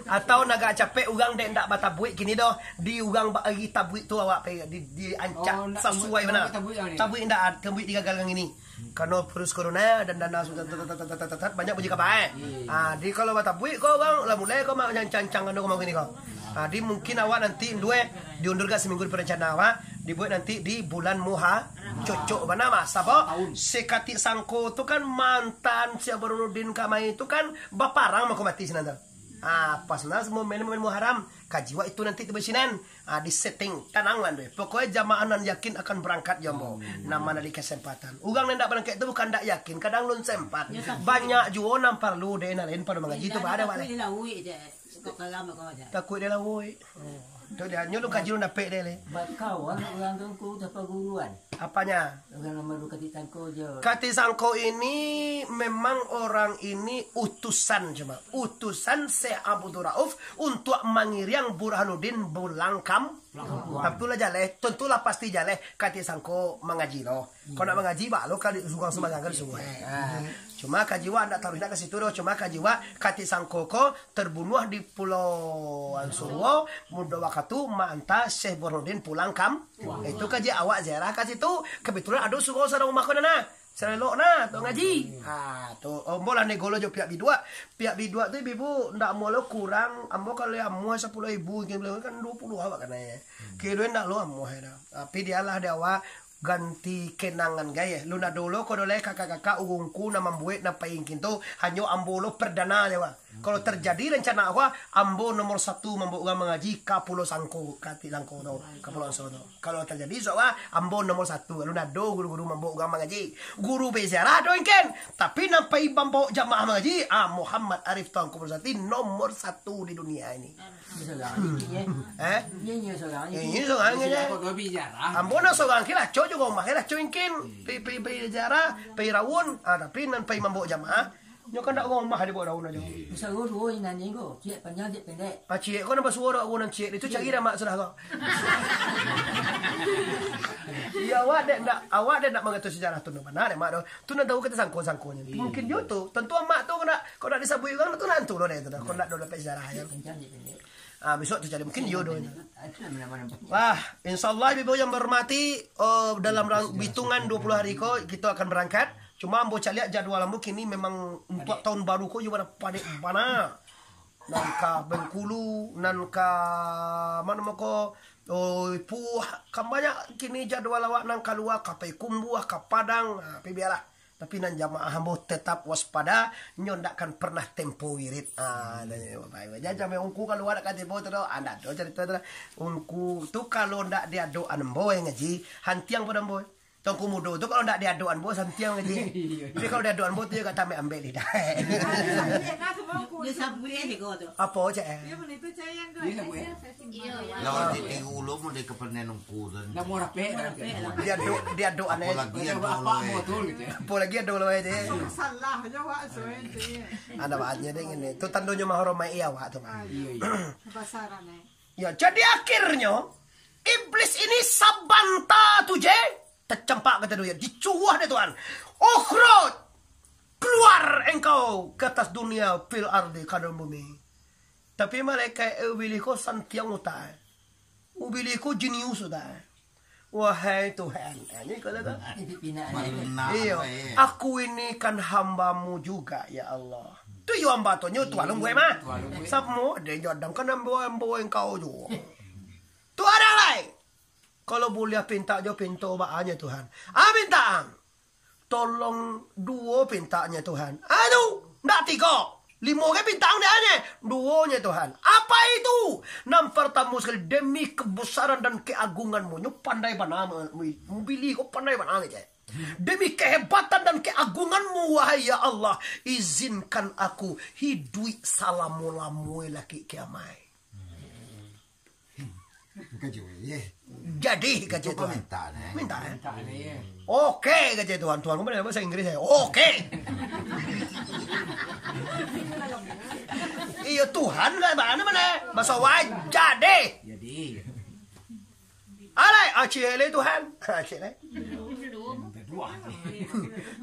Atau nagak capek urang dek ndak batabuik kini doh, di urang ba-, agi tabuik tu awak pe di, di ancak. Oh, ndak, sasuai ndak bana. Tabuik lah ni. Tabuik ndak, tabuik digagalkan kini. Karano virus corona dan dana su-, tat-, tat-, tat-, tat-, tat-, tat-, banyak bunyi kabar, eh. Ah, di kalau batabuik ko urang lah mulai ko mak cancang-cancang anu ko mak kini ko. Ah, di mungkin awak nanti dua diundurkan seminggu di perencana awak, dibuat nanti di bulan Muha-, cocok bana mah. Sabab si Katik Sangko tu kan mantan si Burhanuddin Kamai tu kan baparang mako mati sinan tu. Ah, pas nah semua main-main Muharram, kaji wak itu nanti tu basinan. Ah, di setting, tanang lah deh. Pokoknya jamaah nan yakin akan berangkat jo ambo. Amin. Nan mana di kesempatan. Urang nan ndak berangkat tu bukan ndak yakin, kadang lun sempat. Yo, tapi banyak juo nan parlu deh, nan lain pado mangaji tu, ado takuik baleh. Dia lauik je. Kok kalam kau aja. Takuik dia lauik. Oh. Tu dia, nyo lu kaji lu dapek deh, le. Bakawan urang tu ku tapaguruan. Apanya? Urang nama lu Katik Sangko je. Katik Sangko ini memang orang ini utusan cuma. Utusan Syekh Abdul Rauf untuk mangiriang Burhanuddin pulang kam-, Pulang kampuang. Tapi tu lah jaleh, tentulah pasti jaleh Katik Sangko mangaji lo. Kau nak mangaji, bak lo kali surang sumbangan kan suruh. Ah. Cuma kaji wak ndak taruh nak ke situ doh. Cuma kaji wak Katik Sangko ko terbunuh di Pulau Ansuruo, mudo wakatu maanta Syekh Burhanuddin pulang kam-, Wah. Itu kaji awak ziarah ka situ. Kebetulan ado surau sarang rumah ko nana. Sarang elok nah, tu ngaji. Ha, tu. Ombo lah nego lo jo pihak biduak. Pihak biduak tu ibu ndak amuah lo kurang. Ambo kalau amuah sapuluah ribu, kan duo puluah awak kan, eh. Kiro ndak lo amuah dah. Tapi dialah di awak ganti kenangan gai. Lu nak dulu ko dolai kakak-kakak urungku nan mambuek nan paingkin tu. Hanyo ambo lo perdana je, wah. Kalau terjadi rencana awak, ambo nomor satu mambaok urang mangaji ka Pulau Sangko, Katik Sangko tu, ka Pulau Sangko tu. Kalau terjadi, insya Allah, ambo nomor satu. Alun ado guru-guru mambaok urang mangaji. Guru beziarah ado ingkin, tapi nan pai mambaok jamaah mangaji, ah, Muhammad Arif Tuanku Bersati nomor satu di dunia ini. Eh? Inyo sorang Eh, inyo sorang je. Ambo nan sorang ke laco juo, rumah ke laco ingkin. Pai, pai, pai ziarah, pai raun, ah, tapi nan pai mambaok jamaah, nyo kan dak rumah di bawah daun aja. Basuo duo nan ninggo, ciek panjang, ciek pendek. Ah, ciek ko nan basuo dak nan ciek itu cari dah mak sudah ko. Iya, awak dek ndak, awak dek ndak mangato sejarah tu ndak bana dek mak tu. Tu nan tahu kata sangko-sangkonyo. Mungkin yo tu. Tentu amak tu kena, kau nak disabuik urang tu nantu lo dek tu dah. Kau ndak do dapat sejarah ya. Panjang, ciek pendek. Ah, besok tu cari mungkin yo do. Itu nama-nama. Wah, insyaallah ibu yang berhormati, oh, dalam rang-, hitungan dua puluh hari ko kita akan berangkat. Cuma ambo caliak jadwal ambo kini memang untuk tahun baru ko yo pada padat bana. Nan ka Bengkulu, nan ka mano mako, oh, Ipuh, kan banyak kini jadwal awak nan kalua, ka Payakumbuh, ka Padang. Ha, tapi bialah. Tapi nan jamaah ambo tetap waspada, nyo ndak kan pernah tempo wirid. Ah, jangan sampai ungku kalua ndak kan tempo tu doh. Ah, ndak ado carito tu doh. Ungku tu kalau ndak diadokan ambo yang ngaji, hantiang pado ambo. Tuanku mudo tu kalau ndak diadokan ambo, santiang ngaji. Tapi kalau diadokan ambo tu yo ka tambah ambek lidah. Dia sabuik je kau tu. Apo, Cek? Dia mana tu, Cek, yang tu? Dia sabuik. Lawan titi ulo mun dia kepenan ungku tu. Dah mau rapek dah. Dia do, dia do aneh. Apalagi ada lo. Apalagi ada lo aja. Salah je awak suai tu. Ada banyak deh ini. Tu tandonyo menghormati awak tu. Iya, iya. Basaran eh. Ya, jadi akhirnyo iblis ini sabanta tu je tacampak kata dia, dicuah dek Tuhan. Ukhruj, keluar engkau ke atas dunia, fil ardi, ka dalam bumi. Tapi malaikat, eh, ubilih ko santiang utak. Ubilih ko jenius utak. Wahai Tuhan, ah, ni kalau kan. Iyo, aku ini kan hambamu juga, ya Allah. Tu yo hamba tu nyo Tuhan lungguai mah. Samo dek Adam kan hamba, hamba engkau juo. Tu ada lai. Kalau buliah pinta jo pinto baa nyo Tuhan. Ah, pinta ang. Tolong duo pintanyo Tuhan. Anu, ndak tigo. Limo ge pintang dek ane. Duonyo Tuhan. Apa itu? Nan partamo sakali, demi kebesaran dan keagungan-Mu. Nyo pandai bana, Ubilih ko pandai bana, Cek. Demi kehebatan dan keagungan-Mu, wahai ya Allah, izinkan aku hiduik salamo-lamo laki kiamai. Kajo, ye. Jadi, kajo Tuhan. Minta, eh. Minta, eh. Oke, kajo Tuhan. Tuhan, kamu bahasa Inggris ya? Oke. Iyo, Tuhan nggak mana, mana? Bahasa wajah deh. Jadi. Alai, acil Tuhan. Acil, eh.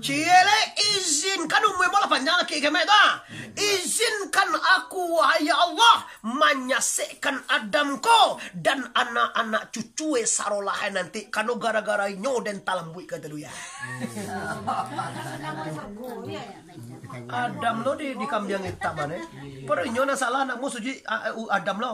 Ciele, izinkan, umua mo lah panjang laki kemek tu, ah. Izinkan aku, wahai ya Allah, manyasekkan Adam ko dan anak-anak cucu e sarolah e nanti, kano gara-gara inyo den talambuik ka tadu ya. Adam lo di, di kambiang itam, eh. Pernyo nan salah anak mo suji, ah, eh, Adam lo.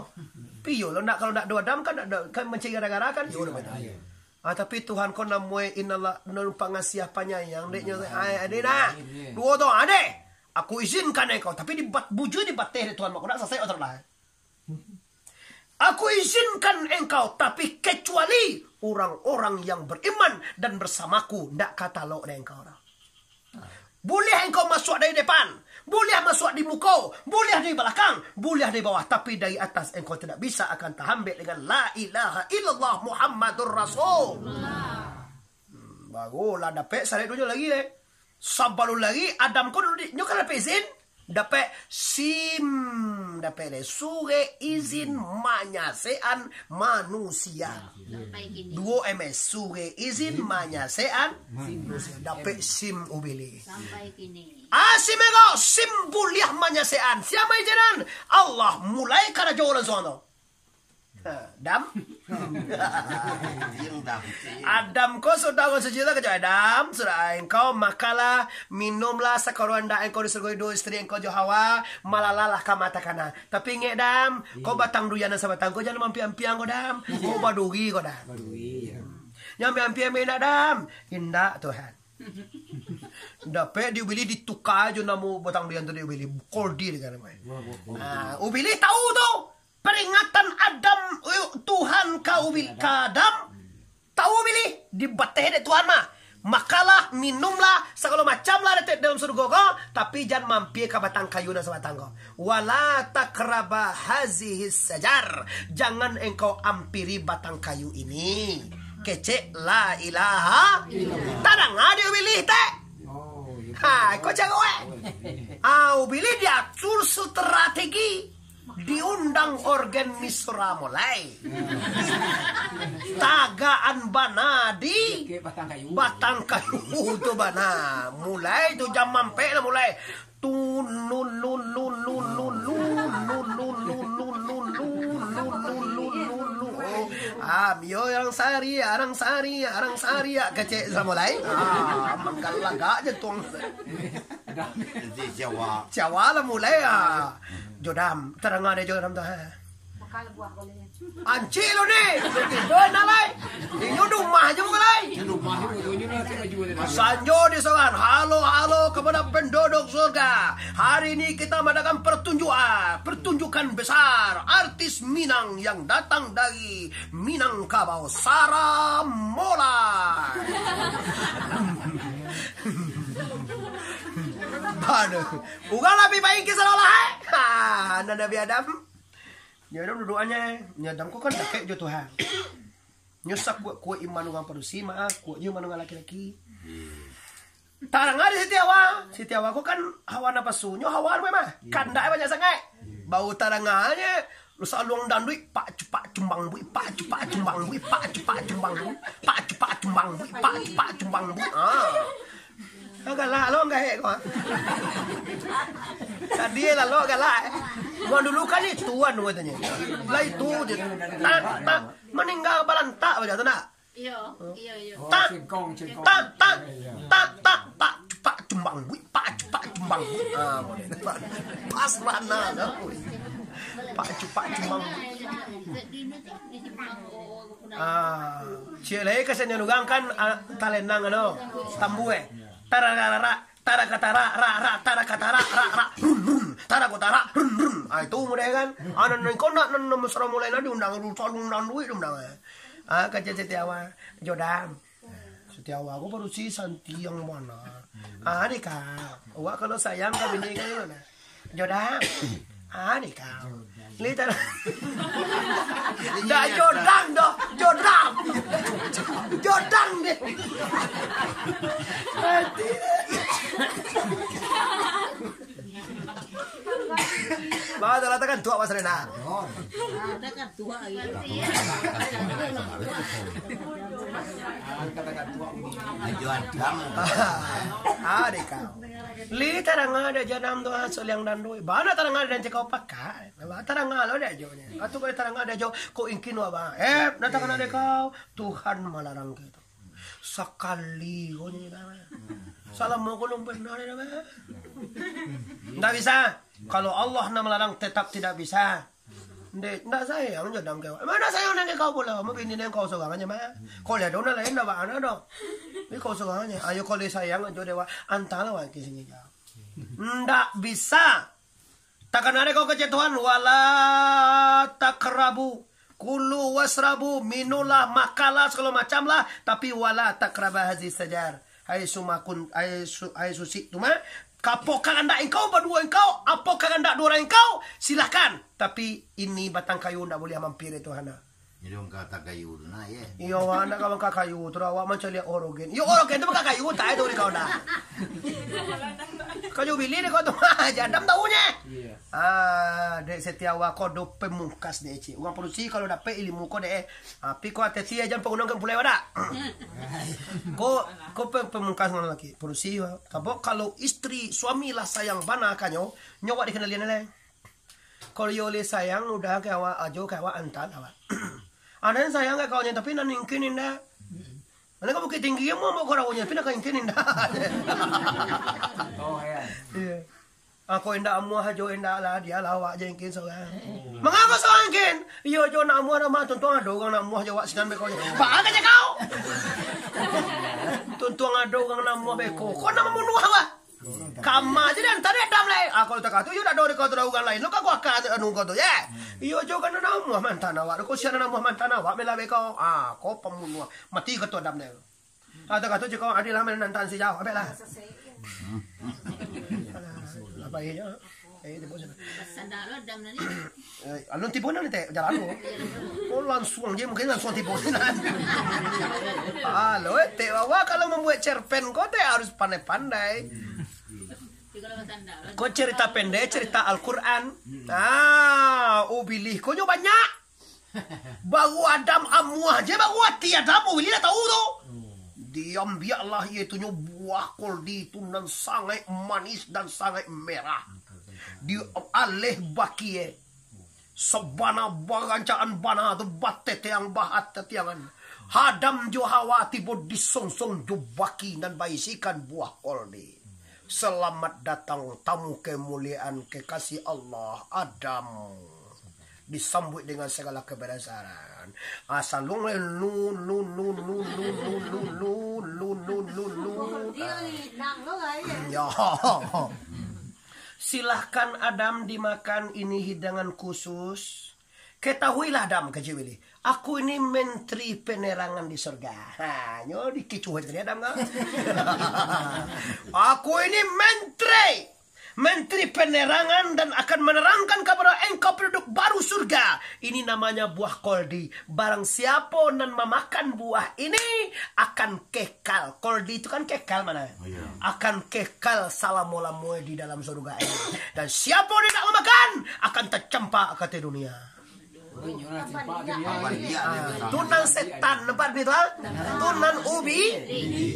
Piyo lo nak, kalau nak do Adam kan, nak do, kan mancari gara-gara kan. Iyo, betul. Ah, tapi Tuhan ko namoe inallah, nan pangasiah panyayang, dek nyo, ai, ade nah. Duo tu, ade. Aku izinkan engkau, tapi dibat-, bujui dibateh dek Tuhan, mako nak sasek otak lah. Aku izinkan engkau, tapi kecuali orang-orang yang beriman dan bersamaku, ndak ka talok dek engkau doh. Buliah engkau masuak dari depan, buliah masuak di muko, buliah dari balakang, buliah dari bawah, tapi dari atas engkau tidak bisa akan tahambek dengan la ilaha illallah Muhammadur Rasul. Hmm, barulah dapek sarek dunyo lagi, eh. Sabalun lagi Adam ko dulu di, nyo kan dapek izin, dapek sim, dapek deh, surek izin manyasekan manusia. Sampai kini. Duo M S, surek izin manyasekan manusia. Dapek sim ubilih. Sampai kini. Ah, sim ego, sim buliah manyasekan. Siapa izinan? Allah mulai karajo langsung tu. Ha, Dam. Adam ko sudah ko suci lah, kajo Adam, sudah engkau makanlah, minumlah, sakaruan dak engkau disurgoi duo istri engkau jo Hawa, malalalah ka mata kana. Tapi ingek, Dam, ko batang duyan nan sabatang ko jan maampiang-ampiang ko, Dam. Ko baduri ko, Dam. Baduri, ya. Jan maampiang-ampiang indak, Dam. Indak, Tuhan. Dapek diubilih dituka jo namo batang duyan tu diubilih. Koldi dikana main. Ah, ubilih tahu tu. Peringatan Adam, eh, Tuhan ka ubil-, ka Adam. Tahu ubilih, dibateh dek Tuhan mah. Makalah, minumlah, sagalo macam lah dek dalam surgo ko, tapi jan mampir ka batang kayu nan sabatang ko. Wala takraba hazihi sajar. Jangan engkau ampiri batang kayu ini. Kecek la ilaha. Tadanga dek ubilih te. Ha, ko caro eh. Ah, ubilih diatur strategi. Diundang organ misra mulai. Tagaan bana di batang kayu tu bana. Mulai tu jam ampek lah mulai. Tun, lun, lun, lun, lun, lun, lun, lun, lun, lun, lun, lun, lun, lun, lun, lun, lun, lun. Oh, am, yo, arang sari, arang sari, arang sari, kecek samulai. Ah, manggalagak je tuang. Nanti Jawa. Jawa lah mulai, ah. Jodam, terang ada Jodam tu, ha. Ancik lo ni, tibo nak lai. Inyo di rumah je bukan lai. Sanjo disoran, halo, halo kepada penduduk surga. Hari ini kita mengadakan pertunjukan, pertunjukan besar artis Minang yang datang dari Minangkabau, Saramola. Aduh, urang lah bi baingkih salah-lah, eh. Ha, anak Nabi Adam. Nyo Adam duduakannyo, nyo Adam ko kan dakek jo Tuhan. Nyo sakuat-kuat iman urang padusi, mah, kuat jo iman urang laki-laki. Tarang di Siti Hawa. Siti Hawa ko kan hawa napasu. Nyo hawa anu mah. Kandak banyak sangaik. Baru tarang nyo, saluang danduik, pak cupak cumbang buik, pak cupak cumbang buik, pak cupak cumbang buik, pak cupak cumbang buik, pak cupak cumbang buik. Ah. Ah, galak lo, gahek ko. Tadi lah lo galak. Gua dulu kan itu anu katonyo. Lah itu je. Tak, tak, maningga balantak bagai tu nak. Iyo, iyo, iyo. Tak, tak, tak, tak, tak, cupak cumbang buik, pak cupak cumbang buik. Ah, pas mana tu. Pak cupak cumbang buik. Ah, ciek lai kasanyo urang kan, ah, talenang anu, tambua, eh. Tararara, tarakatara, ra, ra, tarakatara, ra, ra, run, run, tarakotara, run, run. Ah, itu mudah kan? Ah, nan, nan, kau nak, nan, nan, mesra mulai lah diundang, dulu selalu undang duit diundang, eh. Ah, kecek Siti Hawa, Jodang. Siti Hawa ko padusi santiang bana. Ah, ni kau. Awak kalau sayang ka bini kau ni mana? Jodang. Ah, ni kau. Li tar-, ndak Jodang doh, Jodang. Jodang deh. Hati. Bah, dah latakan tuak Mas Renal. Ajo Adam. Ah, dek kau. Li tarang ada janam tu, ah, soliang dan duit. Bana tarang ada dan cekau pakai. Bana tarang lo dek ajo nya. Atu kalau tarang ada ajo, kau ingkin wa ba. Eh, nak tarang ada kau. Tuhan malarang kita. Sakali kau ni dah. Salah mau kau belum pernah dah. Ndak bisa. Kalau Allah nak melarang tetap tidak bisa. Ndeh, ndak sayang jo dang kewak. Mana sayang nang kau pula? Mungkin ini nang kau sorang aja mah. Kau lihat dona lain dah bak anak dong. Ini kau sorang aja. Ayo kau lihat sayang aja dewa. Antahlah wak ke sini kau. Ndak bisa. Takana dek kau kecek Tuhan, wala takrabu, kulu wasrabu, minumlah, makanlah, segala macam lah, tapi wala takraba hazi sajar. Hai sumakun, hai su-, hai susi tu mah, apo kahandak engkau, baduo engkau, apo kahandak duo urang engkau, silahkan. Tapi ini batang kayu ndak buliah mampir itu hana. Jadi, urang kata kayu tu nah, ye. Iyo, awak ndak ka mangka kayu tu, awak mancaliak horogen. Iyo, horogen tu mangka kayu, tak itu di kau dah. Kayu bili dek kau tu, jadam taunye. Iya. Ah, dek Siti Hawa ko do pamungkas dek, cik. Urang padusi kalau dapek ilmu ko dek, eh. Tapi ko ateti aja panggunaan kan pulai wadak. Ko, ko pe-, pamungkas ngana laki. Padusi, kabo kalau istri, suami lah sayang bana kanyo, nyo wak dikenalian lai. Kalau iyo lai sayang, udah ka awak, ajo ka awak, antan awak. Aden sayang ka kawannya, tapi nan ingkin indak. Mana ka Bukittinggi, mau bawa ka rawonyo, tapi nak ka ingkin indak. Oh, ya. Iya. Ako indak amuah ajo, indak lah, dia lah awak je ingkin sorang. Mangapa sorang ingkin? Iyo jo nak amuah dah mah, tuntung ado urang nak amuah jo awak sinan beko. Baa ka cakau? Tuntung ado urang nak amuah beko. Kau nak mambunuah awak? Kama je dan tadi Adam lai. Ah, kalau takah tu, iyo dak ado di kau tu, ado urang lain. Lo ka gua ka anu kau tu, ye. Iyo jo kan nak amuah mantan awak. Kau sia nak amuah mantan awak, mela beko. Ah, kau pambunuah. Mati kau tu Adam deh. Ah, takah tu, jikau adil lah, mantan si jauh. Abek lah. Alah, apa iya? Eh, tibo sinan. Sandak lo Adam tadi. Eh, alun tibo nan, Tek, jalan lo. Oh, langsuang je, mungkin langsuang tibo sinan. Alo, eh, Tek, awak kalau mambuek cerpen ko, Tek, harus pandai-pandai. Ko carito pendek, carito Al-Quran. Ah, ubilih ko nyo banyak. Baru Adam amuah je, baru ati Adam, oh, ini lah tahu tu. Diambiaklah iaitunyo buah koldi tu nan sangaik manis dan sangaik merah. Di aleh bakie, sabana barancaan bana tu bateteang bahatetiangan. Adam jo Hawa tibo disongsong jo baki nan baisikan buah koldi. Selamat datang tamu kemuliaan kekasih Allah, Adam. Disambuik dengan sagala kabasaran. Asa luang lai, lu, lu, lu. Dia ni, nang lo lah, ya. Ya. Silahkan Adam dimakan, ini hidangan khusus. Ketahuilah Adam, kecek Billy. Aku ini menteri penerangan di surga. Ha, nyo dikicuah tadi Adam kan? Aku ini menteri. Menteri penerangan dan akan menerangkan kepada engkau penduduk baru surga. Ini namanya buah koldi. Barang siapo nan mamakan buah ini akan kekal. Koldi itu kan kekal mana? Oh, iya. Akan kekal salamo-lamo di dalam surga ini. Dan siapo nan tidak mamakan akan tercampak ka ateh dunia. Ah, tu nan setan, nampak ni tu, ah? Tu nan ubi,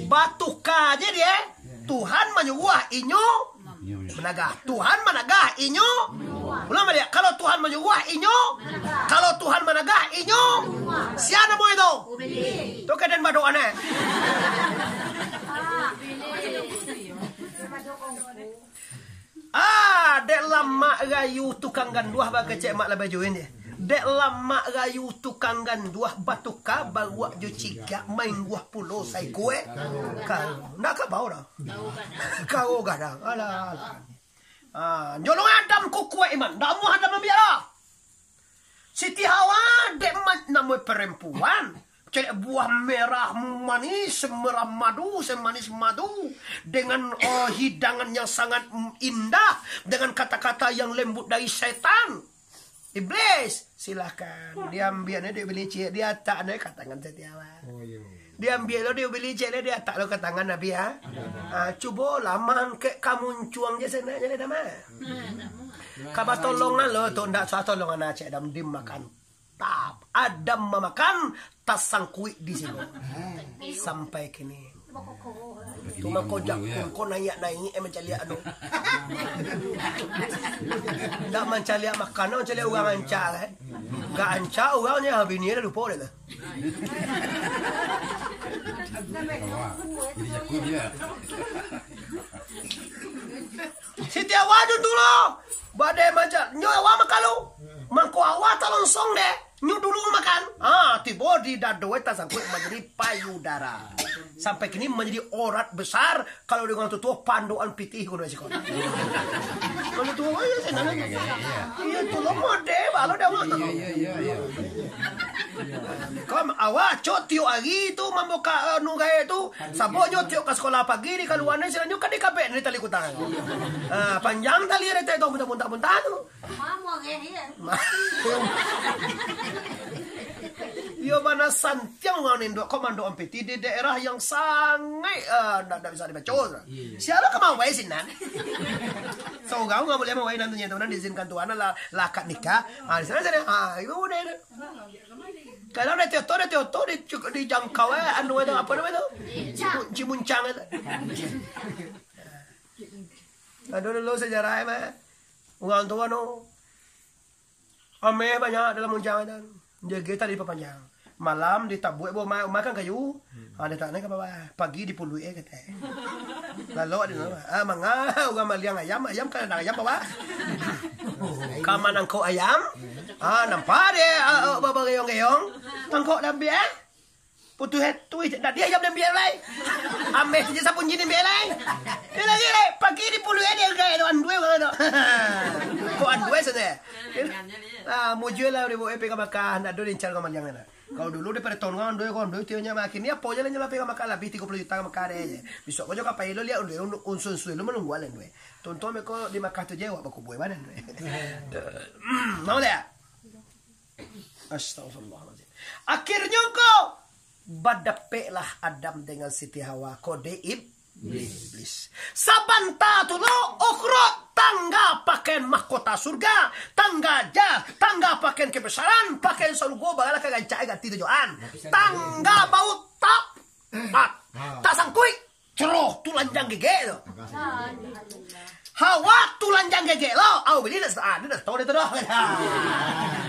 batuka je dia. Tuhan manyuruah inyo managah. Tuhan managah inyo. Ulang baliak, kalau Tuhan manyuruah inyo, kalau Tuhan managah inyo, sia namo itu? Tu kaden badoa ne. Ah, dek lamak rayu tukang ganduah, bakecek mak labai juin dia. Dek lamak rayu tukang ganduah, batuka baruak jo cigak, maingguah pulo saikua, eh. Ka-, ndak kabau dah. Kau gadang. Alah, alah. Ah, nyolong Adam kukuak iman. Ndak amuah Adam ambiak lah. Siti Hawa, dek ma-, namonyo perempuan, caliak buah merah manis, merah madu, semanis madu, dengan, eh, hidangan yang sangat, mm, indah, dengan kata-kata yang lembut dari setan. Iblis, silahkan. Diambiak ni duit beli ciek, diatak ni ka tangan Siti Hawa. Oh, iya. Diambiak lo duit beli ciek, diatak lo ka tangan Nabi, ha? Ah, cubolah mangkek ka muncuang je sana je, dah mah. Ka batolongan lo tu, ndak usah tolongan acek Adam dimakan. Tap, Adam mamakan, tasangkuik di situ. Sampai kini. Tu mako jakun ko naiak-naiak, eh, mancaliak anu. Ndak mancaliak makanan, mancaliak urang ancak, eh. Gak ancak urang nyo, bini lah lupo deh tu. Siti Hawa tu dulu. Badai mancak. Nyo Hawa makalu. Mangko Hawa talonsong deh. Nyo dulu makan. Ah, tibo di dado, eh, tasangkuik manjadi payudara. Sampai kini manjadi orat besar. Kalau di urang tuo-tuo, pandokan pitih kuno siko. Kalau tuo, oh, iya, senang. Iya, tu lo mode, balo dah, Mak. Iya, iya, iya, iya. Kau awak, cok, tiok hari tu, mambuka, eh, anu gaek tu, sabonyo tiok ka sekolah pagi, di kaluan ni, silanyo kan di kapek, di tali kutang. Ah, panjang tali, retek tu, muntah-muntah tu. Mamo, eh, iya. Iyo, bana santiang urang nindok, komando M P T di daerah yang sangaik, eh, ndak, ndak bisa dibaco. Iya, iya. Sia lo ka mawai sinan. Saurang ndak buliah mawai, nanti nyo tu, nan diizinkan Tuhan lah, lah akad nikah. Ah, di sana, sana. Ah, itu udah itu. Kalau udah tioto, udah tioto, di, dijangkau, eh, anu itu, apa nama itu? Cimun-, cimuncang itu. Ado dulu sejarah, eh, mah. Urang tuo, anu, ameh banyak dalam munjang tu. Jaga tali papanjang. Malam ditabuak bawah ma-, makan kayu. Hmm. Ha, diletak ka bawah. Pagi dipuluik, eh, kato. Lalok di bawah. Ah, manga, urang maliang ayam, ayam kan ado ayam bawah. Ka manangkok ayam. Ah, nampak deh, ah, ah, babageyong-geyong. Tangkok dah ambiak, eh. Putuih tu, dak dia ayam diambiak lai. Ameh je sapun jin diambiak lai. Dia lagi lai, pagi dipuluik dia gaek tu, andue urang tu. Kok andue sajo? Ah, mujua lah dia bawa pergi ka Makkah, ndak ado diincar ka maliang dah. Kalau dulu daripada tahun kan andue, andue tiap nyo makin ni apo je lah nyo lah pergi ka Makkah, labih tigo puluah juta ka Makkah deh. Besok ko jo ka pai lo liek andue, un-, unsur-unsur lo manunggu lah andue. Tonton mereka di Makkah tu je awak bakubur badan andue. Mau liek? Astagfirullahaladzim. Akhirnyo ko, badapeklah Adam dengan Siti Hawa ko dek Ib-, Iblis. Sabanta tu lo, ukhrud, tangga pakaian mahkota surga, tangga jas, tangga pakaian kebesaran, pakaian sarugo, bagalah ka rancak ganti tujuan. Tangga baut tap, tap, tasangkuik. Ceroh, tulanjang gegek tu. Hawa tulanjang gegek lo. Au, bini dah sa-, ah, dia dah tahu dia tu dah.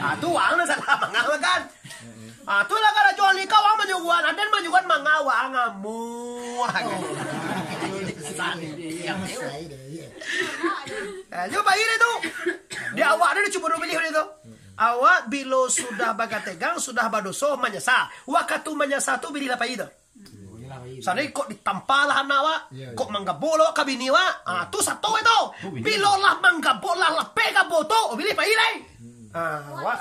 Ah, tu urang dah salah manga makan. Ah, tu lah karajo nikah urang manyuruhan, aden manyuruhan manga urang amuah. Ah, cubo pai dia tu. Di awak dia cubo dulu pilih dia tu. Awak bilo sudah bagategang, sudah badoso, manyasa. Wakatu manyasa tu, bilih lah pai tu. Sano kok ditampalah anak awak, kok manggabok lah ka bini awak. Ah, tu sato itu. Bilo lah manggabok lah lapeh gabok tu, bilih pai lai. Ah, awak.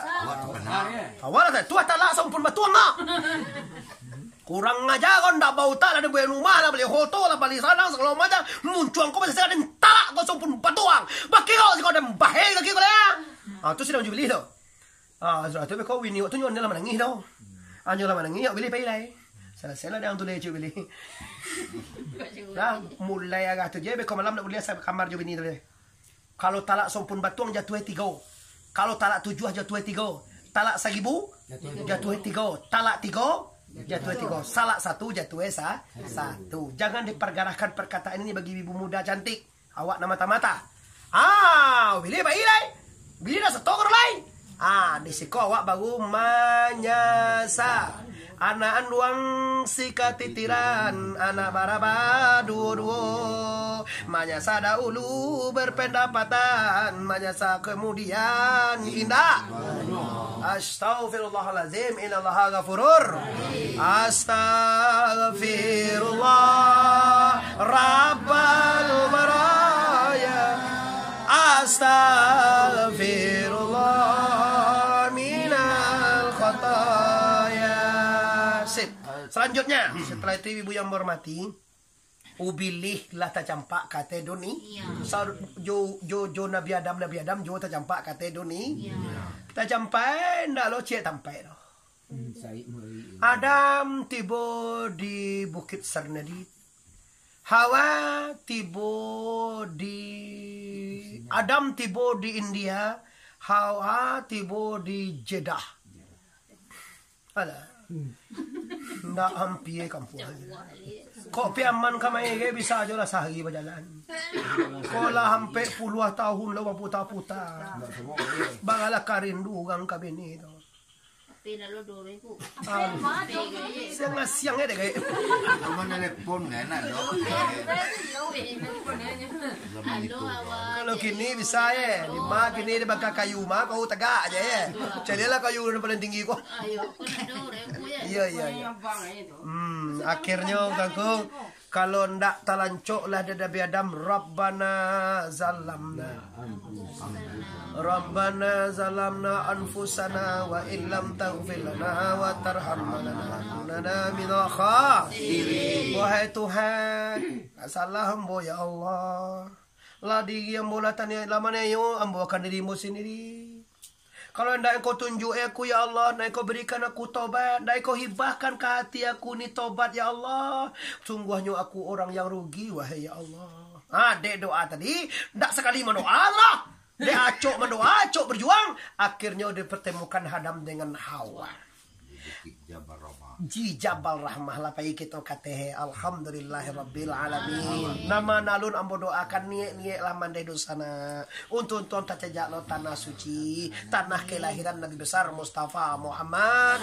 Awak lah tu talak saumpun batuang lah. Kurang aja kau, ndak bautak lah, dibuek rumah lah, bali hoto lah, bali sadang, sagalo macam. Muncuang kau masih sadang talak kau saumpun batuang. Bakiro siko dan bahe kaki kau lah. Ah, tu sidang jubilih tu. Ah, sudah tu beko bini awak tu nyo lah manangih tau. Ah, nyo lah manangih, awak bilih pai lai. Salasai lah dang tu lai cuk bilih. Lah, mulai arah tu je, beko malam nak buliah sa-, kamar jo bini tu je. Kalau talak saumpun batuang, jatuah tigo. Kalau talak tujuah, jatuah tigo. Talak saribu, jatuah tigo. Talak tigo, jatuah tigo. Salah satu, jatuah sa-, satu. Jangan dipergarahkan perkataan ini bagi ibu muda cantik. Awak nan mata-mata. Ah, bilih pai lai. Bilih dah sato lai. Ah, di siko awak baru manyasa. Anak anduang si katitiran, anak baraba duo-duo. Manyasa dahulu berpendapatan, manyasa kemudian indak. Astaghfirullahalazim, innallaha ghafurur. Astaghfirullah rabbal baraya. Astaghfirullah minal khataya. Sip. Selanjutnya, setelah itu, ibu yang berhormati, ubilih lah tacampak kate duni. Iya. Sa-, jo, jo, jo Nabi Adam, Nabi Adam jo tacampak kate duni. Iya. Tacampak ndak lo ciek tampai lo. Adam tibo di Bukit Sernedit. Hawa tibo di, Adam tibo di India. Hawa tibo di Jeddah. Alah. Ndak ampia kampuang. Kok Piaman ka Maige bisa ajo lah sahari bajalan. Kok lah ampek puluah tahun lo baputa-puta. Bagalah karindu urang ka bini tu. Aduh. Siang-siang eh dek. Kalau kini bisa eh, lima kini dibakar kayu mah kau tagak aja eh. Carilah kayu yang paling tinggi ko. Iyo, iyo, iyo. Hmm, akhirnyo kangkung, kalau ndak talancok lah dek Nabi Adam, Rabbana zalamna. Rabbana zalamna anfusana wa illam taghfir lana wa tarhamna lanakunanna minal khasirin. Wahai Tuhan, salah ambo ya Allah. Lah diri ambo lah tani-, lah maniayo ambo akan diri ambo sandiri. Kalau indak Engkau tunjuki aku, ya Allah, indak Engkau berikan aku tobat, indak Engkau hibahkan ka hati aku ni tobat, ya Allah, sungguahnyo aku orang yang rugi, wahai ya Allah. Ha, dek doa tadi, ndak sakali mandoa lah. Dek acok mandoa, acok berjuang, akhirnyo dipertemukan Adam dengan Hawa. Di Jabal Rahmah. Di Jabal Rahmah lah pai kito kateh. Alhamdulillahirabbil alamin. Nama nan alun ambo doakan, niek-niek lah mandeh dosa nak. Untuang-untuang tacajak lo tanah suci, tanah kelahiran Nabi Besar Mustafa Muhammad.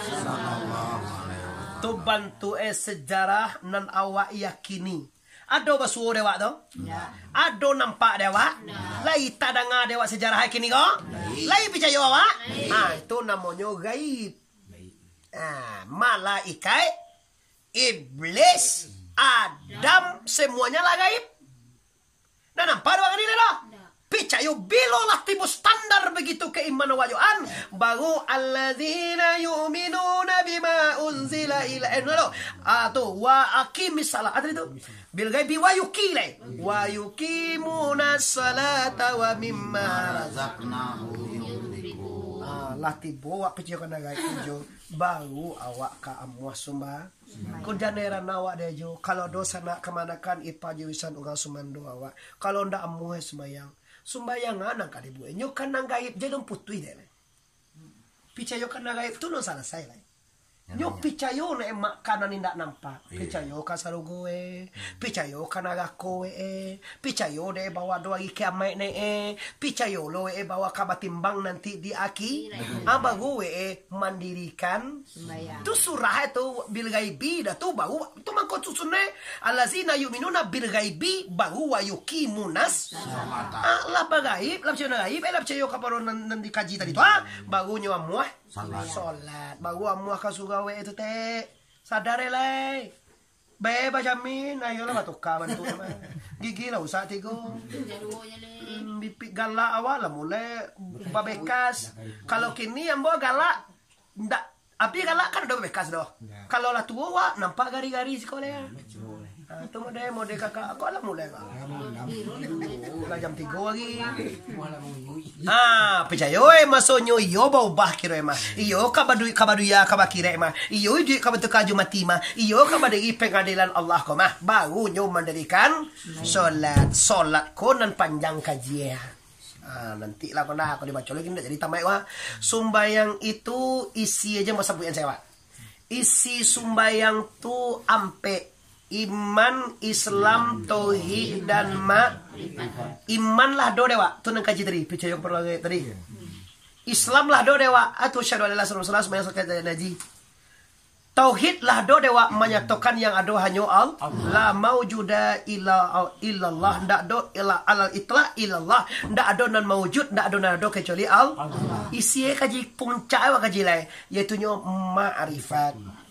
Tu bantuak eh sejarah nan awak yakini. Ado basuo dek awak tu? Ndak. Ado nampak dek awak? Ndak. Lai tadanga dek awak sejarah kini ko? Lai. Lai picayo awak? Lai. Ha, itu namonyo gaib. Gaib. Ha, malaikat, iblis, Adam, semuanya lah gaib. Nah, nampak dek awak kini tu? Ndak. Picayo, bilo lah tibo standar begitu keimanan awak jo an, baru alladzina yu'minuna bima unzila ila-, eh, no, no. Ah, tu, wa aqimis shalah. Apa tadi tu? Bil ghaibi wa yuqi-, lai. Wa yuqimunas shalata wa mimma razaqnahum yunfiqun. Ah, lah tibo awak picayo kana gaib tu jo, baru awak ka amuah sumba. Ko jan heran awak dek jo, kalau dosa nak kamanakan ipa jo wisan urang sumando awak. Kalau ndak amuah sumbayang, sumbayang nan ka dibuek. Nyo kan nan gaib je alun putuih dek lai. Picayo kan nan gaib tu alun salasai lai. Nyo picayo nak makanan indak nampak. Picayo ka sarugo e, picayo ka narako e, picayo dek bahwa ado ari kiamaik naiak e, picayo lo e bahwa ka batimbang nanti di aki. Ah, baru e mandirikan. Tu surah e tu bil ghaibi dah tu, baru tu mangko susun e. Allazina yu'minuna bil ghaibi baru wa yuqimunas. Ah, lah bagaib, lah picayo nan gaib, eh, lah picayo kapado nan, nan dikaji tadi tu, ah. Baru nyo amuah. Salat. Baru amuah ka surau e tu, tek. Sadar e lai. Bae bajamin, ayolah batuka bantuak mah. Gigi lah usak tigo. Hmm, bibik galak awak lah mulai babekas. Kalau kini ambo galak, ndak, abih galak kan udah babekas doh. Kalau lah tuo wak, nampak gari-gari siko lai. Ah, tu mode, mode kakak, aku lah mulai, Kak. Lah jam tigo hari. Ah, picayo e, masonyo iyo baubah kiro e mah. Iyo ka badu-, ka badunia, ka bakirek mah. Iyo iduik ka batuka jo mati mah. Iyo ka badiri pangadilan Allah ko mah. Baru nyo mandirikan solat. Solat ko nan panjang kaji e. Ah, nanti lah ko nah, ko dibaco lagi ndak jadi tamaik wah. Sumbayang itu isi aja mau sabuikan saya, Pak. Isi sumbayang tu ampek. Iman, Islam, tauhid, dan ma-, iman lah do dek wak. Tu nan kaji tadi, picayo kapado tadi. Islam lah do dek wak. Atu syahadu an la ilaha illallah, sumbayang sakat dan haji. Tauhid lah do dek wak, manyatokan yang ado hanyo Al-, la maujuda illa, illallah, ndak do illa alal itlaq illallah, ndak ado nan maujud, ndak ado nan ado kecuali Al-, isi e kaji puncak e wak kaji lai, yaitunyo makrifat.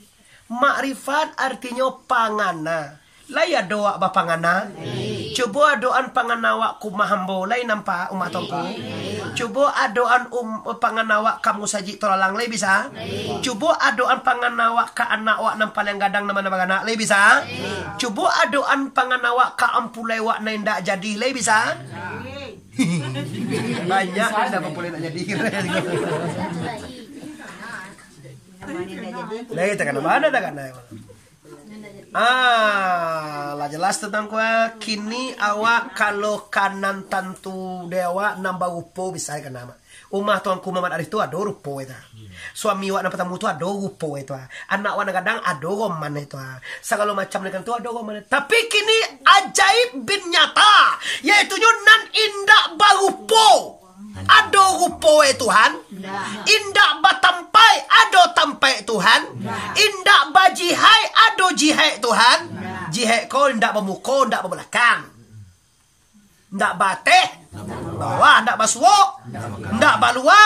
Makrifat artinyo pangana. Lai ado wak bapangana? Cubo adoan pangana wak ka umah ambo, lai nampak umah Tuanku? Cubo adoan um, pangana wak ka musajik Tolalang, lai bisa? Cubo adoan pangana wak ka anak wak nan paliang gadang nan ma nan baranak, lai bisa? Cubo adoan pangana wak ka ampulai wak nan indak jadi, lai bisa? Banyak nan indak ampulai indak jadi. Lai takana, mana takana? Ah, lah jelas tantang ko, ah. Kini awak kalau ka nan tantu dek awak nan barupo bisa ka nan. Umah Tuanku Muhammad Arif tu ado rupo e tu, ah. Suami awak nan partamo tu ado rupo e tu, ah. Anak awak nan gadang ado roman e tu, ah. Sagalo macam nan tu ado roman e. Tapi kini ajaib bin nyata, yaitunyo nan indak barupo. Ado rupo e Tuhan, indak batampaik, ado tampaik Tuhan, indak bajihai, ado jihai Tuhan. Jihai ko indak bamuko, indak babalakang. Indak baateh, bawah, indak basuok, indak balua.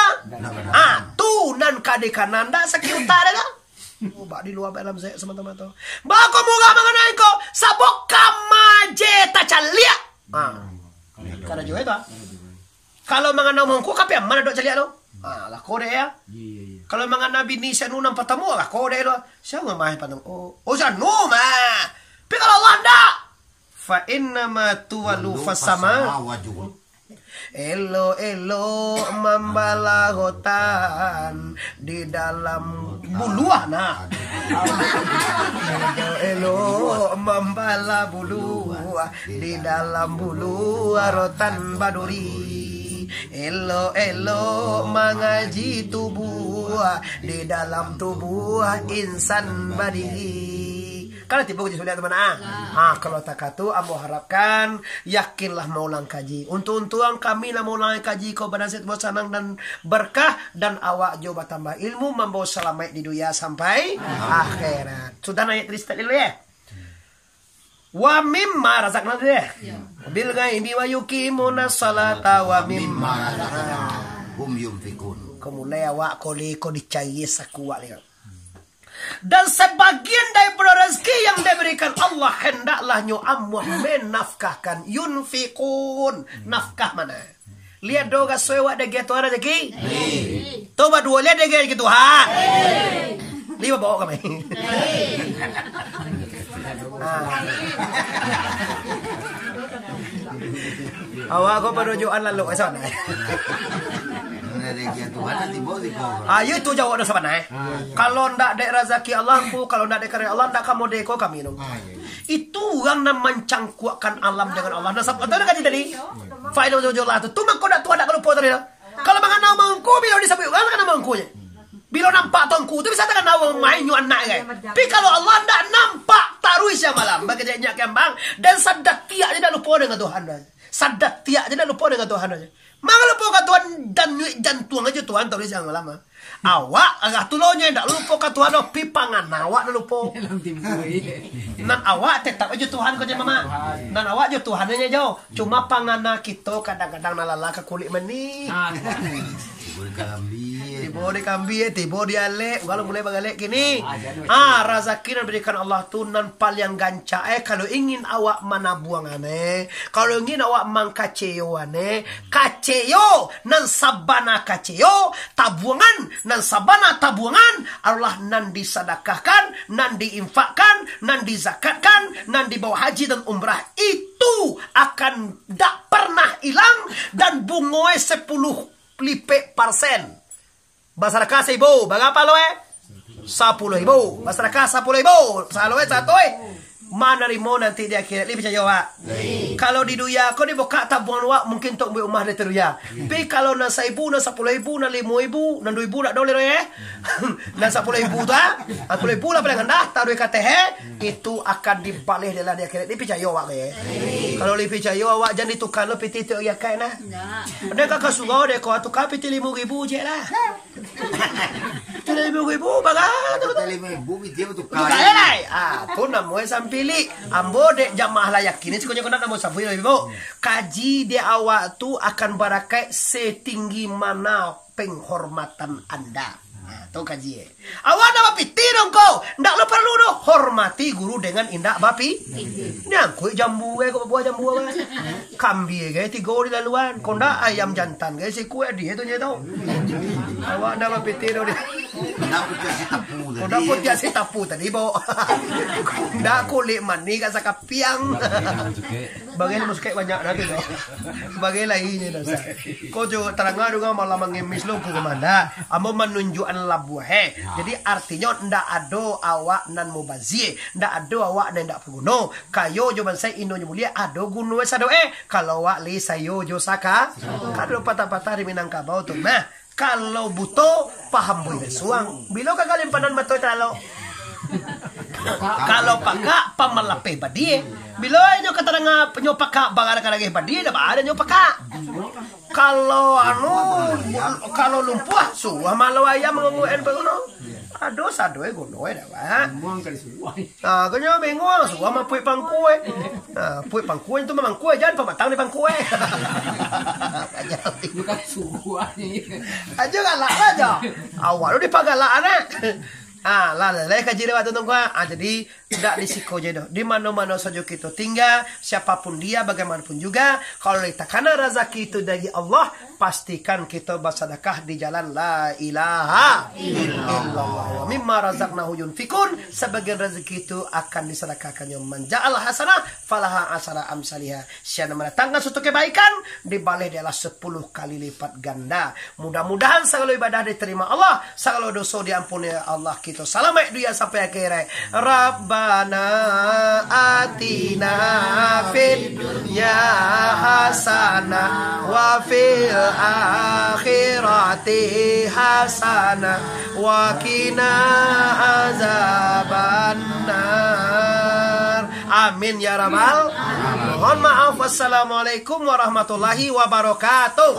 Ah, tu nan ka dikana, indak sakik utak dek tu. Oh, bak di lua, bak dalam, sek, samata-mata. Bako murah manganai ko, sabab kama je tacaliak. Ah, karajo e tu, ah. Kalau mangana mangko, ka pai ma nan dok caliak tu? Ah, lah ko dek ya. Kalau mangana bini si anu nan partamo, lah ko dek tu. Sia mah, eh, partamo? Oh, oh, si anu mah. Tapi kalau Allah ndak. Fa innama tuwallu fasama. Elok-elok mambalah rotan di dalam buluah, nah. Elok-elok mambalah buluah di dalam buluah rotan baduri. Elok-elok mangaji tubuah di dalam tubuah insan badiri. Kan lah tibo kaji suliah tu, mana? Ha, kalau takatu, ambo harapkan, yakinlah maulang kaji. Untuang-untuang kami lah maulang kaji ko, badan sehat, buah sanang dan berkah, dan awak jo batambah ilmu, mambawa salamaik di dunia sampai akhirat. Sudah ayat tadi start dulu, ya? Wa mimma razaqna dulu, ya? Bil ghaibi wa yuqimuna salata wa mimma razaqnahum yunfiqun. Ko mulai awak ko le ko dicari sakuat le. Dan sabagian daripado rasaki yang dibarikan Allah, hendaklah nyo amuah manafkahkan. Yunfiqun. Nafkah mano? Liek do raso awak diagiah Tuhan rasaki? Tu baduo liek diagiah rasaki Tuhan. Liek baok kami. Ah. Awak ko parujukan lalu, eh, sabananyo. Ayo, itu jawab dah sabananyo, eh. Kalau ndak dek razaki Allah, Ngku, kalau ndak dek karya Allah, ndak ka mode ko kami tu. Itu urang nan mancangkuakkan alam dengan Allah. Nah, sab-, tahu ndak kaji tadi? Fa'il wajah Allah tu. Tu mangko ndak, Tuhan ndak ka lupo tadi tu. Kalau mangana Mangku, bila disabuik urang, kan Mangku je. Bilo nampak tongku tu bisa takana urang main nyo anak kan. Tapi kalau Allah ndak nampak taruih siang malam, bakajak nyak kambang, dan sadatiak je ndak lupo dengan Tuhan. Sadatiak je ndak lupo dengan Tuhan aja. Manga lupo ka Tuhan, dan nyuik jantuang aja Tuhan taruih siang malam. Ah. Awak agak tu lo nyo ndak lupo ka Tuhan, tapi pangan awak ndak lupo. Dalam timbu, iya. Nan awak tetap aja Tuhan ko je, Mama. Tuhan. Nan awak jo Tuhan aja jo. Cuma pangana kito kadang-kadang nalala ka kulik manih. Ah, Tibo di kambie. Tibo di kambie, tibo di alek. Kalau mulai bagalek kini. Ah, jadi ah, razaki nan diberikan Allah tu nan paliang gancak, eh. Kalau ingin awak manabuangan, eh. Kalau ingin awak mangkaceoan, eh. Kaceo nan sabana kaceo, tabuangan nan sabana tabuangan adalah nan disadakahkan, nan diinfakkan, nan dizakatkan, nan dibawa haji dan umrah. Itu akan dak pernah ilang, dan bungoe sepuluh lipek parsen. Basadakah saibu, bara pahalo, eh? Sapuluah ribu. Basadakah sapuluah ribu. Sahalo, eh, satu, eh. Manarimo nanti di akhirat, ni picayo, Wak. Kalau di dunia ko dibukak tabuangan wak, mungkin tok buek umah di dunia. Tapi kalau nan saibu, nan sapuluah ribu, nan limo ribu, nan duo ribu dak doleh, eh? Nan sapuluah ribu tu, ah. Sapuluah ribu lah paling randah, taruih ka ateh, eh. Itu akan dibaleh dek Allah di akhirat. Ni picayo awak ko, eh. Kalau lai picayo awak, jan ditukar lo pitih tiok ari akai nah. Ndak. Ado ka, ka surau dek ko, tukar pitih limo ribu je lah. Pitih limo ribu, bara tu. Pitih limo ribu, pitih batukar. Tukar je lah. Ah, tu namonyo sampilik. Ambo dek jamaah lah yakin, siko nyo kena namo sabuik lah, Ibu. Kaji dek awak tu akan barakaik setinggi mana penghormatan anda. Nah, tu kaji, eh. Awak ndak bapitih doh ko. Ndak lo paralu doh. Hormati guru dengan indak bapi-, ni angkuik jambu, eh, ko babuah jambu, eh. Kambie, eh, tigo di laluan. Ko ndak ayam jantan, eh, sikua, eh, dia tu, dia tu. Awak ndak bapitih doh, dia. Ndak putiah si tapu tadi. Ko ndak putiah si tapu tadi, bo. Ndak kulik manih ka sakapiang. Bagai ilmu sukek banyak dah tu, tu. Bagai lai nyo dah, Ustaz. Ko jo taranga dunga malah mangemis lo ko manda. Ambo manunjuakan labuah, eh. Jadi, artinyo ndak ado awak nan mubazia, ndak ado awak nan ndak baguno. Kayo jo bansaik, inonyo mulia, ado guno sado, eh. Kalau awak lai sayo jo saka, kan ado patah-patah di Minangkabau tu. Nah, kalau buto, paham buih bisuang. Bilo ka galimpanan batoi talalo. Kalau pakak, pamalapeh badie. Bilo inyo ka tadanga nyo pakak, bara ka lageh badie, dah bara nyo pakak. Kalau anu, kalau lumpuah, suah malo ayam manguek-nguek baguno. Ado sado e guno e dah, Pak. Buang kali suah. Ah, kanyo bingung, suah mapuik pangkue. Ah, puik pangkue tu mamangkue, jan pamatang di pangkue. Bukan suah ni. Aja galak lah, Jo. Awak tu dipagalakan, eh. Ah, lah, lah, lah, kaji lewat tu, Tuan. Ah, jadi, dak di siko je doh. Di mano-mano sajo kito tingga, siapapun dia, bagaimanapun juga, kalau lai takana razaki itu dari Allah, pastikan kito basadakah di jalan la ilaha illallah. Wa mimma razaqnahu yunfikun, sabagian razaki itu akan disadakahkannyo. Man ja'al hasanah, falaha asara amsaliha. Siapa yang mendatangkan suatu kebaikan, dibaleh dek Allah sepuluh kali lipat ganda. Mudah-mudahan sagalo ibadah diterima Allah, sagalo doso diampuni Allah, kito salamaik dunia sampai akhirat. Rabbana atina fid dunya hasanah wa fil akhirati hasanah wa qina azabannar. Amin ya rabbal. Mohon maaf. Wassalamualaikum warahmatullahi wabarakatuh.